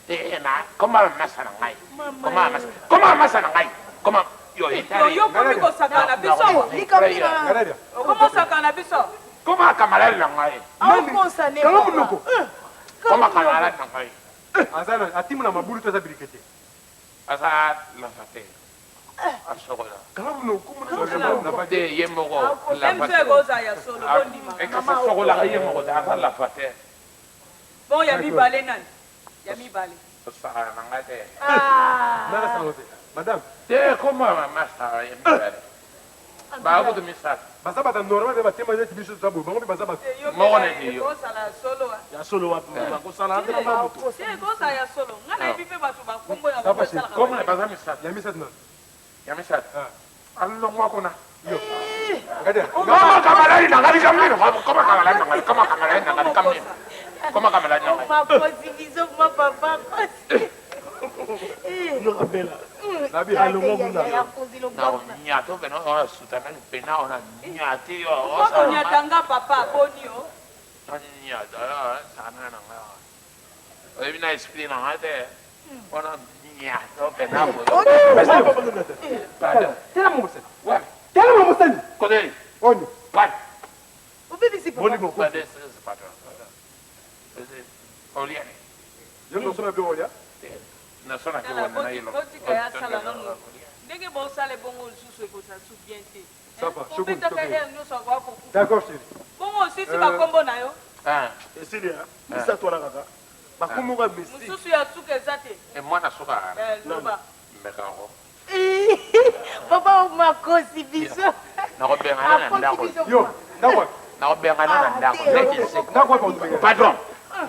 Te na koma masa na ngai. Koma masa. Koma masa na ngai. Koma yo Yo etali. yo komi kosakana na biso. Ngai nadia. Okomi kosakana na biso. Koma kamalali na ngai. Aokosa ne Kanga papa. monoko. Koma kamalali na ngai. Aza na atimu na mabulu to aza birikete. Aza lava te. Asokola. Kanga monoko. Komona Te ye moko Ye mosu lava te. ekozala ya solo bondima. Ekasa sokolaka ye moko te aza lava te. Bon ya mibale nani? Ya mibale. Osakana na ngai te. Nana sango te. Madame, Te koma masa ya mibale. Bakutu misato. baza bato normal mpe batema neti biso toza boye bango mpe baza bato. Te yo Moko mpe neti yo. ekozala ya solo. hein. Ya solo wapi bakosala te na moto. Te ekozala ya solo. Nga nayebi mpe bato bakombo na Ça va, bango chérie. esalaka Koma mabe. baza misato. Ya misato nani? Ya misato. Ah. Alongwa kuna. Yo. Ngai nadia. Koma kamalali na ngai kamnino. Koma kamalali na ngai. Koma kamalali na ngai kamnino. Koma kamalali na ngai. Makosi biso ma papa kosi. Yo kabela. Nabi. Alongwa kuna. Ya kosi Na longwa kuna. onyato pena ona sutana pena ona nyati yo. Okonyata nga papa boni yo. Nyata sana na ngai. Oyebi na esprit na ngai te. Ona nyato pena boye. Pardon. Tela mosani. Wapi? Tela mosani. Kodeli. Onyo. Wapi? Obebisi papa. Boni boko. Pardon, pardon. Olia. Yo nosomba biloko olia. Nasona Tala, kiwanda na yelo. botika ya sala nano. Ndenge bosala ebongo lisusu ekozala su bien te. Ça va, shukuru, Obetaka shukuru. heure nyonso akoka kokufa. D'accord chérie. Bongo osisi bakombo na yo. Ah, Esili ya misato wana kaka. Bakomoka mystique. Mosusu ya suka eza te. e mwana suka Eh, loba. mekako. Papa makosi biso. Nakobengana na ndako. Akosi biso. Yo, ndako wapi? Nakobengana na ndako. Neti seko. Ndako wapi otobenga? Patron,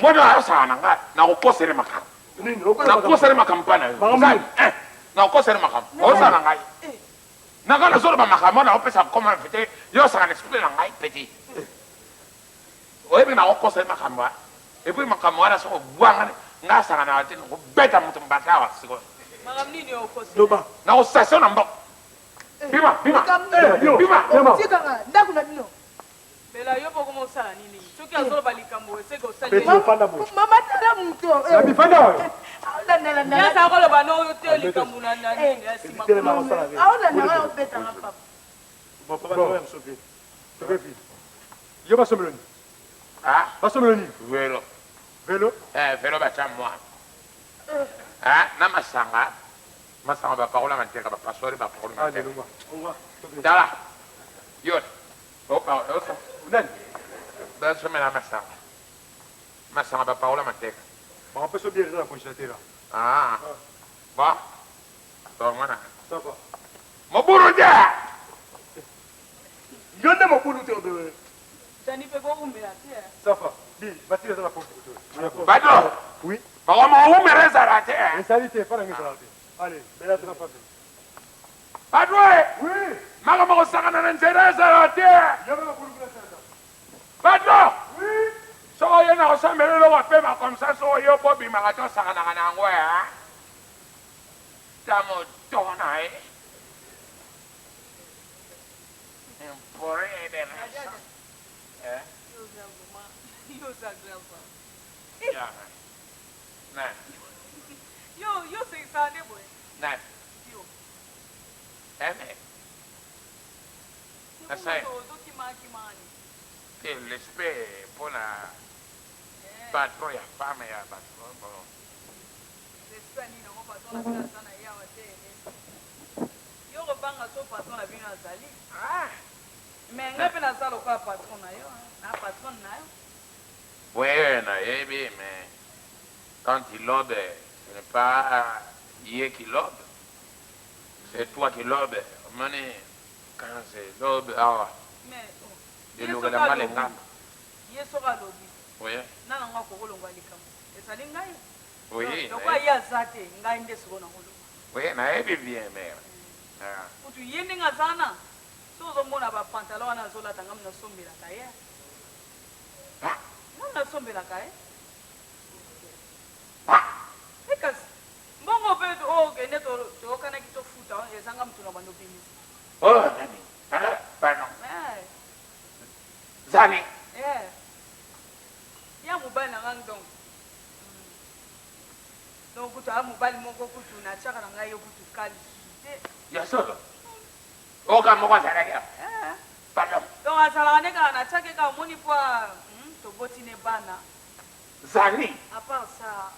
mwana asala na ngai nakokosele makambo. Nini? Okola Nakosele makambo mpa na yo. Makambo Nzambe, eh, nakokosele makambo. Osala na ngai. Nanga nazoloba makambo nakopesa koma invité yo osala na esprit na ngai petit. Oyebi nakokosele makambo wana. Et puis makambo wana soki obwangani ngai asakanaka te nakobeta moto mbata awa sikoyo. Makambo nini okosi? Loba. Nakostation na mboka. Bima, bima. Eh, Bima. Tikanga ndako na bino. Bela yo mpo okoma osala nini? Soki azoloba likambo eseke osali Petit ofanda boye. Mama tala moto. Na bifanda oyo. Aolandala Ye azala koloba no oyo te likambo na na nini ya nsima Telema kosala nini? Aolandala obetanga papa. Bon, papa, tokoya mosusu vite. Toke vite. Yo basombelo nini? Ah, Basombelo nini? velo. Velo. Eh, velo batya mwana. Ah, na masanga. Masanga bapakola manteka, bapaswari bapakola Ah, manteka. lelongwa. Tala. Yo. Opa, osa. Nani? Basomela masanga. Masanga bapakola manteka. Bakapesa bière eza na congélateur. Ah. Bon. To mwana. Ça va. Mobulu te. Yo nde mobulu te obe. Jani mpe koumela te. Ça va. Di, batire eza na porte koto. Bato. Oui. Bakoma umela ezala te. Ezali te, fana ngezala te. Allez, bela tena pape. Bato e. Oui. Makambo kosakana na nzela ezala te. Yo kaka bulu kuna sasa. Bato. Oui. Soki oye na kosambela eloko apema comme ça soki oye mpo obimaka te osakanaka na yango ya ta moto na ye impore de raison. Eh? Yo oza vraiment yo oza grave. Ya. Nani? Yo yo osekisaka nde boye. Nani? Yo. Eh, mais, Nasai. Ozokimakima nini? te respect mpona patron ya femme ya bato bon. Respect nini yango patron na bino aza na ye awa te. Yo kobanga so patron na bino azali. Ah. Mais ngai mpe naza lokola patron na yo, na patron na yo. Oui, nayebi, mais quand il lobe, ce n'est pas ye qui lobe, c'est toi qui lobe. Omoni, quand c'est lobe, awa, Mais oh, ye soki elongela nga alobi, lengamba. ye soki alobi, Oui, na nango akokolongwa likambo. Ezali ngai. oui, Lokola ye aza te, ngai nde sikoyo nakoloba. oui, nayebi bien, mère. Ah. Kutu ye ndenge aza na, so ozomona bapantalon wana azolata ngai nasombelaka ye. Ngai nasombelaka ye. E kasi mbongo mpe oyo okende toyokanaki tofuta ezanga motu na bando obimisa. Oh, nani? Ah, pardon. Eh, Zani. eh. Ya mobali na ngai donc. Donc kutu aya mobali moko kutu natiaka na ngai ye kutu ka lisusu te. Ya solo. Oka moko azalaki awa. Eh. Pardon. Donc azalaka nde kaka natiaki kaka omoni po toboti ne bana. Zani. À part ça,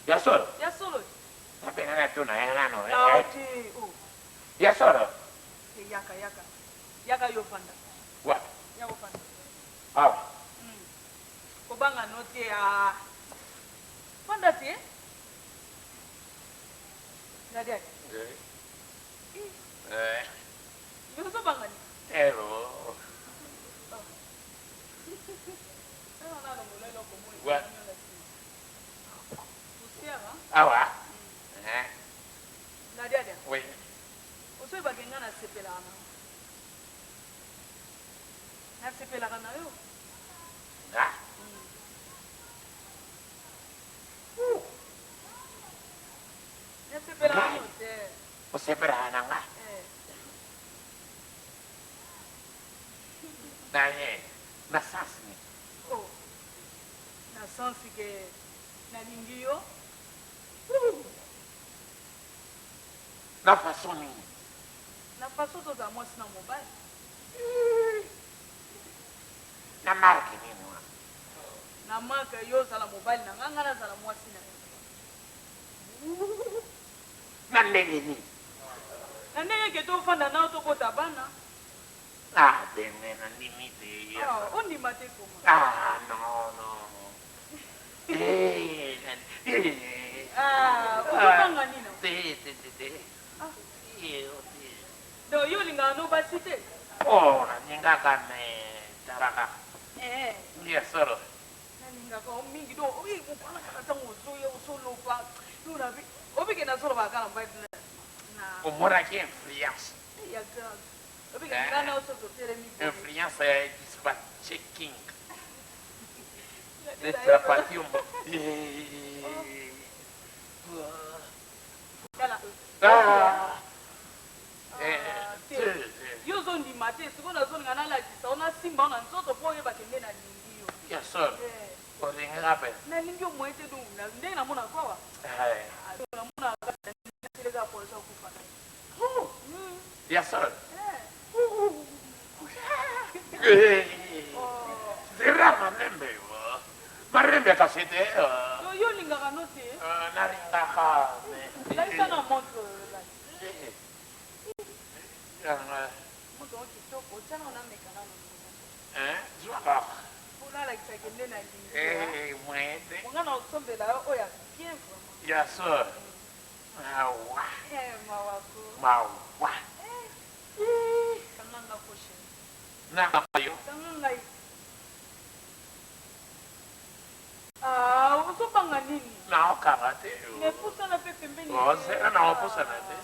Ya solo. ya solo. Napena na tuna ya nano. Ah, eh. te, oh. Ya solo. Te, yaka yaka. Yaka yo fanda. Wapi? Yaka ofanda. Awa. Kobanga no te ah. Fanda te. Nadia. Eh. Eh. Mais ozobanga nini? Hello. Tala na longola eloko moi. Ouais. Poussière, hein? Awa. Eh. Nadia. Oui. Ozoyebaka nga nasepelaka na yo. Nasepelaka na yo. Ah. Nasepelaka na yo te. Osepelaka na nga. Eh. Na ye. Na sens nini? Oh. Na sens ke nalingi yo. Na façon nini? Na façon tozala mwasi na mobali. Na marque nini wana? Na marque yo ozala mobali na nga, nga nazala mwasi na yo. Na ndenge nini? Na ndenge ke tofanda na yo tobota bana. Ah, bene nandimi te. Ah, ondima te koma. Ah, non, non. Eh, eh. Ah, ozobanga nini? Te, te, te, te. Ah. Eh, oh, te. Donc yo olingaka no basi te? Oh, nalingaka me talaka. Eh. Ya solo. Nalingaka yo mingi donc oyi mokwana kaka ntango ozoya ozoloba yo nabi obike nazolobaka kaka na mobali na Omonaki influence. ya grave obike nga na oso totelemi boye. Influence ya dispatching. Detrapatium. Tala. Ah. Eh. kasi te. To yo olingaka no te? Nalingaka. Lakisa na montre oyo olati. Montre yango kitoko, tia nanu nameka nanu. Zwa kaka. Po nalakisa ke nde nalingi. Eh, moyen te. Nga nakosombela yo oyo ya bien vraiment. Ya solo. Mawa. Eh, mawa ko. Mawa. Eh. Kanga nga ko chérie. Nanga yo. Kanga ngai. Ah, ozobanga nini? Naokanga te. Mais pusana pe pembeni. Ozela naopusana te.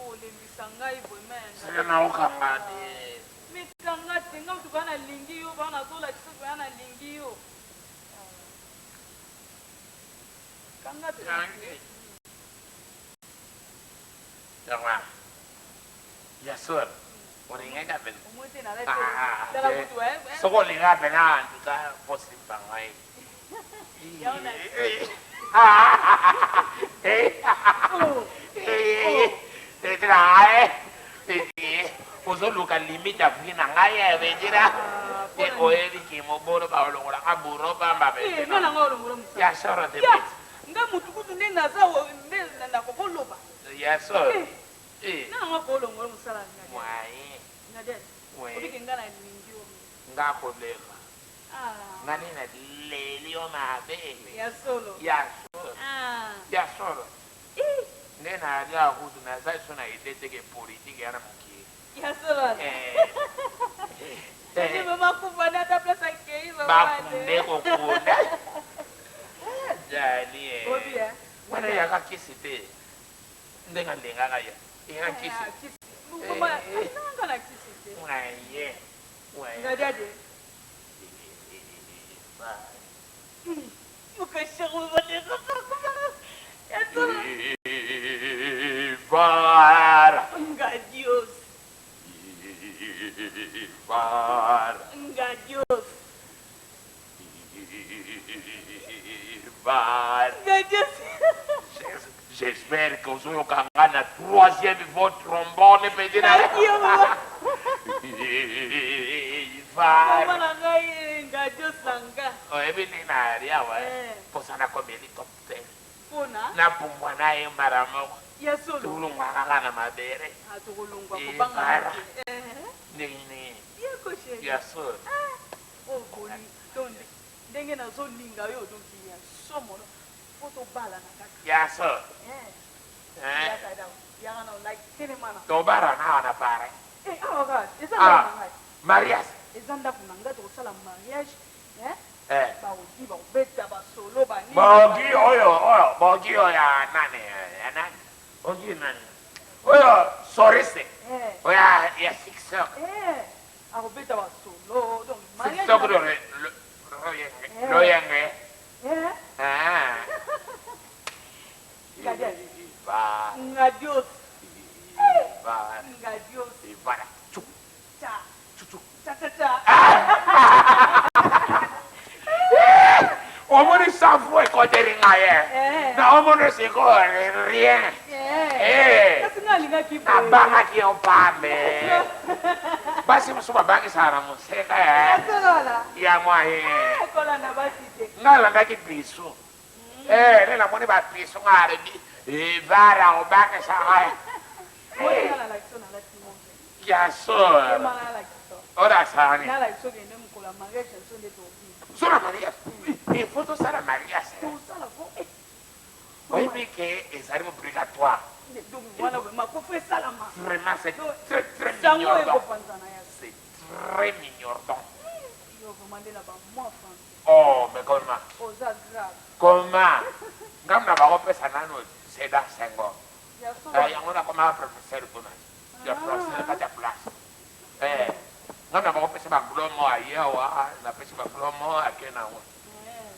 Olembisa ngai vraiment. Zela naokanga te. Mais kanga te, nga mutu bana lingi yo, bana zolakisa bana nalingi yo. Kanga te. Yango ya solo olingaka pena soki olingaka pena en tout cas posimba ngai. Ozoluka limite ya vie na ngai vedira oyebi ke mobolo baolongolaka buro pamba ya solo te. Nga mutu kutu nde naza nde nakokoloba. Ya solo. Nga nanga kolongola mosala. Moyen. Nadia, obike nga nalingi yo. Nga koleka. Nga nde naleli yo mabe. Ya solo. Ya solo. Ya solo. Nde nalia kutu naza so na idée te ke politique ya na mokili. Ya solo. Nde mama kufa nde ata place akei mama. Bakunde kokunda. Jali. Wana yaka kisi te. Ndenge alingaka ye. Eyaka kisi. Nanga na kisi te. Waye. Waye. Nadia de. Ivara. Ngadios. Ivara. Ngadios. Ivara. Ngadios. J'espère que ozoyoka nga na troisième niveau trombone pende na Mama na ngai Ngadios na nga. Oyebi ndenge nayali awa mposa nakoma hélicoptère. Mpona? Napumbwa na ye mbala moko. Ya solo. Tolongwa kaka na mabele. Ah, tokolongwa kobanga te. Ndenge nini? Bien ko chérie. Ya solo. Oh boni donc ndenge nazolinga yo donc ya somo po tobalana kaka. Ya solo. Eh. Yaka na olaki telema na. Tobalana awa na Paris. Eh awa kaka eza ndako na ngai. Mariage. Eza ndako na ngai tokosala mariage. Eh? Eh. Baogi bakobeta basolo banini. Bogi oyo oyo bogi oyo ya nani ya nani? Bogi nani? Oyo sorise. Eh. Oyo ya six heures. Eh. Akobeta basolo donc mariage. Six heures loyenge. Eh. Ah. Ngadios. Ngadios. Ngadios. Voilà. Tchou. Tcha. Tchou tchou. Tcha tcha tcha. Omoni sang-froid ekoteli ngai ye. Na omoni sikoyo rien. Kasi nga alingaki boye. Nabangaki yo pambe. Basi mosusu babangisaka na moseka ya mwaye. Kolanda basi te. Nga alandaki biso. Nde namoni babiso nga alobi evara obangisa ngai. Moni nga nalakisi yo nalati montre. Ya solo. Ema nalakisi yo. Olakisaka nini? Nalakisi yo kende mokolo ya mariage na biso nde tobina. Solo mariage. Il faut tosala mariage. Tosala ko. Oyebi ke ezali obligatoire. Donc wana vraiment kofa esalama. Vraiment c'est très très Sango mignordon. ekopanzana ya. C'est très mignordon. Yo vraiment nde na ba mois français. Oh mais comment? Oza grave. Comment? Ngambo na bakopesa nano Sédar Senghor. Ya solo. Yango nakoma professeur kuna ya français na kati ya place. Ngambo na bakopesa baglomo aye awa napesi baglomo ake nango.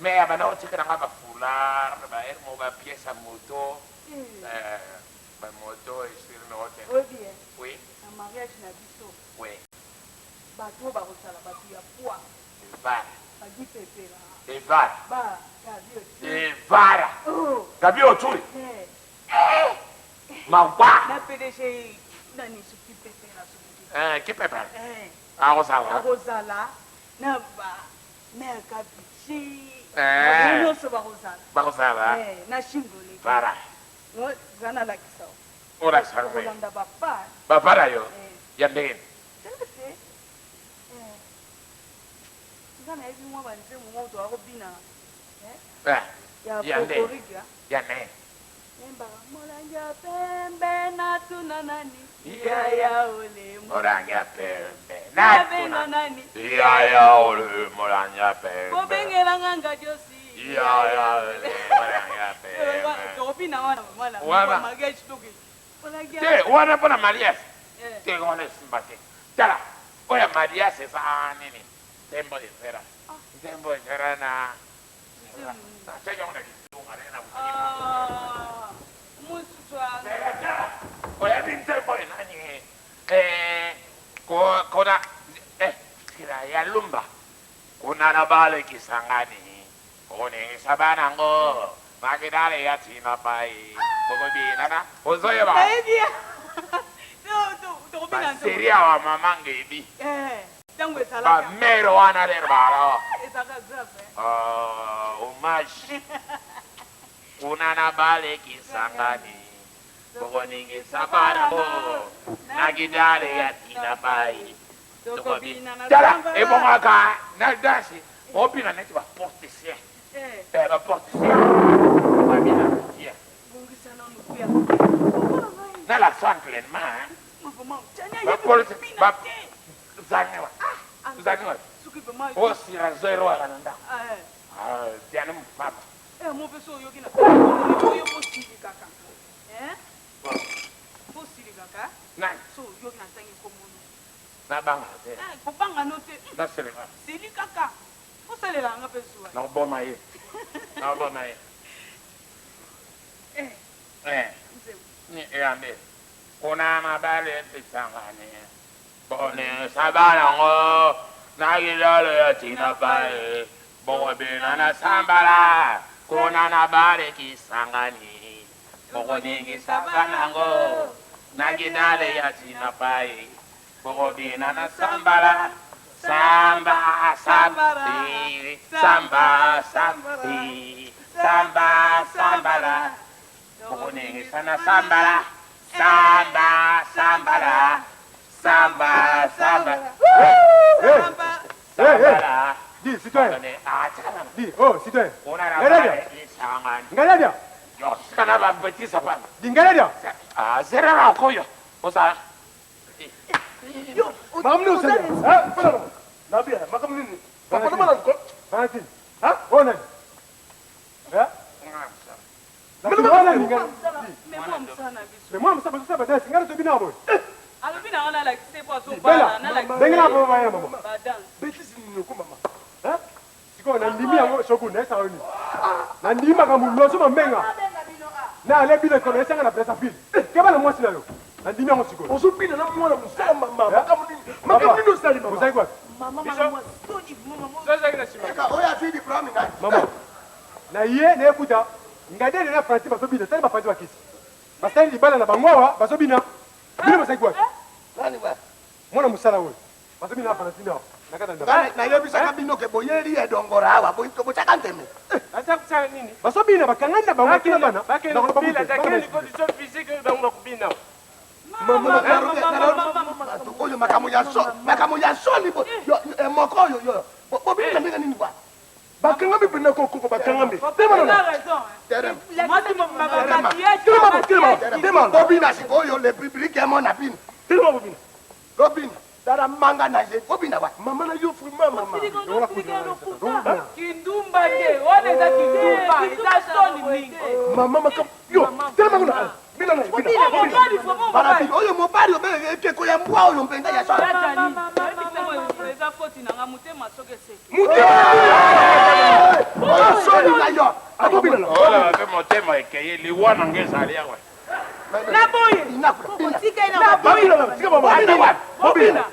Mais abanda kotikela nga bafoulard baelmo bapièce ya moto bamoto esili na hotel. Oyebi ye? Oui. Na mariage na biso. Oui. Bato oyo bakozala bato ya poids. Evara. Bagipepela. Evara. Ba Gabi Otuli. Evara. Oh. Gabi Otuli. Eh. Mawa. Na PDG nani soki pepela soki. Eh, kipepela. Eh. Akozala. Akozala na ba Mère Kabichi. Eh. Nyonso bakozala. Bakozala. Eh, na shingole. Voilà. Za nalakisa yo. Olakisa ngai. Okolanda bapa. Bapa na yo. Eh. Ya ndenge nini? Tala te. Eh. Nga nayebi mwa banzembo moko toya kobina. Eh? Eh. Ya Ya nde. folklorique, ya. Ya nde. Nayembaka molangi ya pembe natuna nani. Yaya ole. Molangi ya pembe. Nabenga nani. Yaya ole molangi ya pembe. Kobengelanga ngadiosi. Yaya ole molangi ya pembe. Tokobina wana mwana. Wana. Mariage toke. Molangi ya Te wana mpona mariage. Eh. Te wana esimba te. Tala oyo mariage eza nini? Nzembo ezera. Nzembo ezera na. Natyaki yango na kitunga ndenge na Ah, mosusu oyebi nzembo oyo nani eh, kona eh, sila ya lumba kuna na balekisangani koningisa banango makidale ya tina pai bokobinana ozoyeba nayebi ya tokobina baseri awa mama ngebi ntango ezalaka bamere wana lero bala ezalaka grave eh. hommage kuna na balekisangani bokoningisa banango nakidale ya tina pai Tokobina na tala samba. ebongaka na danse obina neti baporticien Eh, baporticien babina bien bongisa nanu kuya na la entraînement hein. Vraiment, Tchani ayebi Bapolisi- kobina ba- te. zangiwa zangiwa Soki vraiment osira zero waka na ndako Ah, eh. Ah, diane mopapa Eh, mo mpe so oyoki na oyo bosilikaka Eh? bosilikaka nani so oyoki na ntangi komono nabanga te Eh, kobanga no te naseleka seli kaka osalela yanga mpe zuwa nakoboma ye nakoboma ye Eh, Eh. nzembo. Ni eyambe kuna mabale episangani bonesa banango nakilolo ya tina pae bokobina na sambala kuna na bale kisangani bokoningisa banango nakidale ya tina pae bokobina na sambala samba samba eh, samba samba eh, samba sambala bokoningisa na sambala samba sambala samba samba sambala Dis, citoyen. Ah, tika nanu. Dis, oh, citoyen. Kuna na Ngaladia. bale kisangani Ngaladia. yo tika na babetisa pana Dis, Ngaladia. ah zera na okoyo oza Makambo nini osali? Eh, fela na. Nabia, makambo nini? Papa na ko. Valentine. Hein? Oh, nani? Hein? Mais Oh, nani? Ngala- Mais moi mosala na biso Mais moi, mosala bazosala badanse ngai nazobi na boye. alobi na nga nalakise po Bella, azobala nalakise ndenge na boye baya mama. badanse Betisi nini ko mama? Hein? Sikoyo nandimi yango shoku nayesaka yo nini? Nandimi makambo loso mambenga. Na ale bino ekolo esanga na Brazzaville. Keba na mwasi na yo. Nandimi yango sikoyo. Ozobina na mwana mosala mama. Makambo nini? Makambo nini osali mama? Ozali wapi? mama mama soni vraiment mama Tozalaki na nsima. Eka oyo azwi diplome nani? Mama. Na ye nayekuta ngadele na Francis bazobina tali bafanzi bakisi. Basali libala na bango awa bazobina. Bino bozalaki wapi? Nani wa? Mwana mosala oyo. Bazobina na Valentine awa. Na kati ya ndako. Ngai nayebisaka bino ke boyeli edongora awa botyaka nteme. Aza kosala nini? Bazobina bakangani na bango tuna bana. Bakende Nakoloba kobina, butu, dans bana quelle baexplique. condition physique oyo bango bakobina? Bato oyo makambo ya so makambo ya soni bo- yo- yo- emoko oyo yo bobini na ndenge nini bwa bakangami mpena kokoko bakangami Oza raison Terem. mwasi maquillage Telema, telema, telema. bobina sikoyo le public emona bino telema bobina bobina tala manga na ye bobina wa mama na yo vraiment mama kindumba te wana eza kindumba eza soni mingi mama makambo yo telema kuna bina na ye bina Oh, mobali vraiment Bala mobali bino oyo mobali obe ekeko ya mbwa oyo mpenza ya soni Yatani, eza foti na nga motema soki eseki oyo soni na yo akobina na oyo mpe motema ekeye liwa na nga ezali awa na boye babina na tika mama Bobina wapi? bobina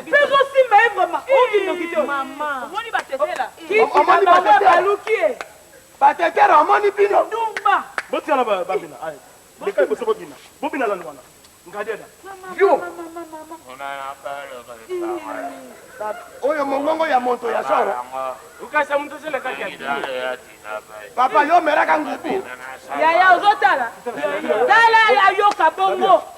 mpe ezosimba ye vraiment okindoki te omoni batetela Omoni bango batetela. baluki ye batetera omoni bino ndumba botikala babina aye leka liboso bobina bobina lani wana Ngadiada. Yo. Oyo mongongo ya moto ya soro. Ukasa mutu ozela kati ya Papa yo meraka ngubu. Yaya ozotala. Tala ayoka bongo.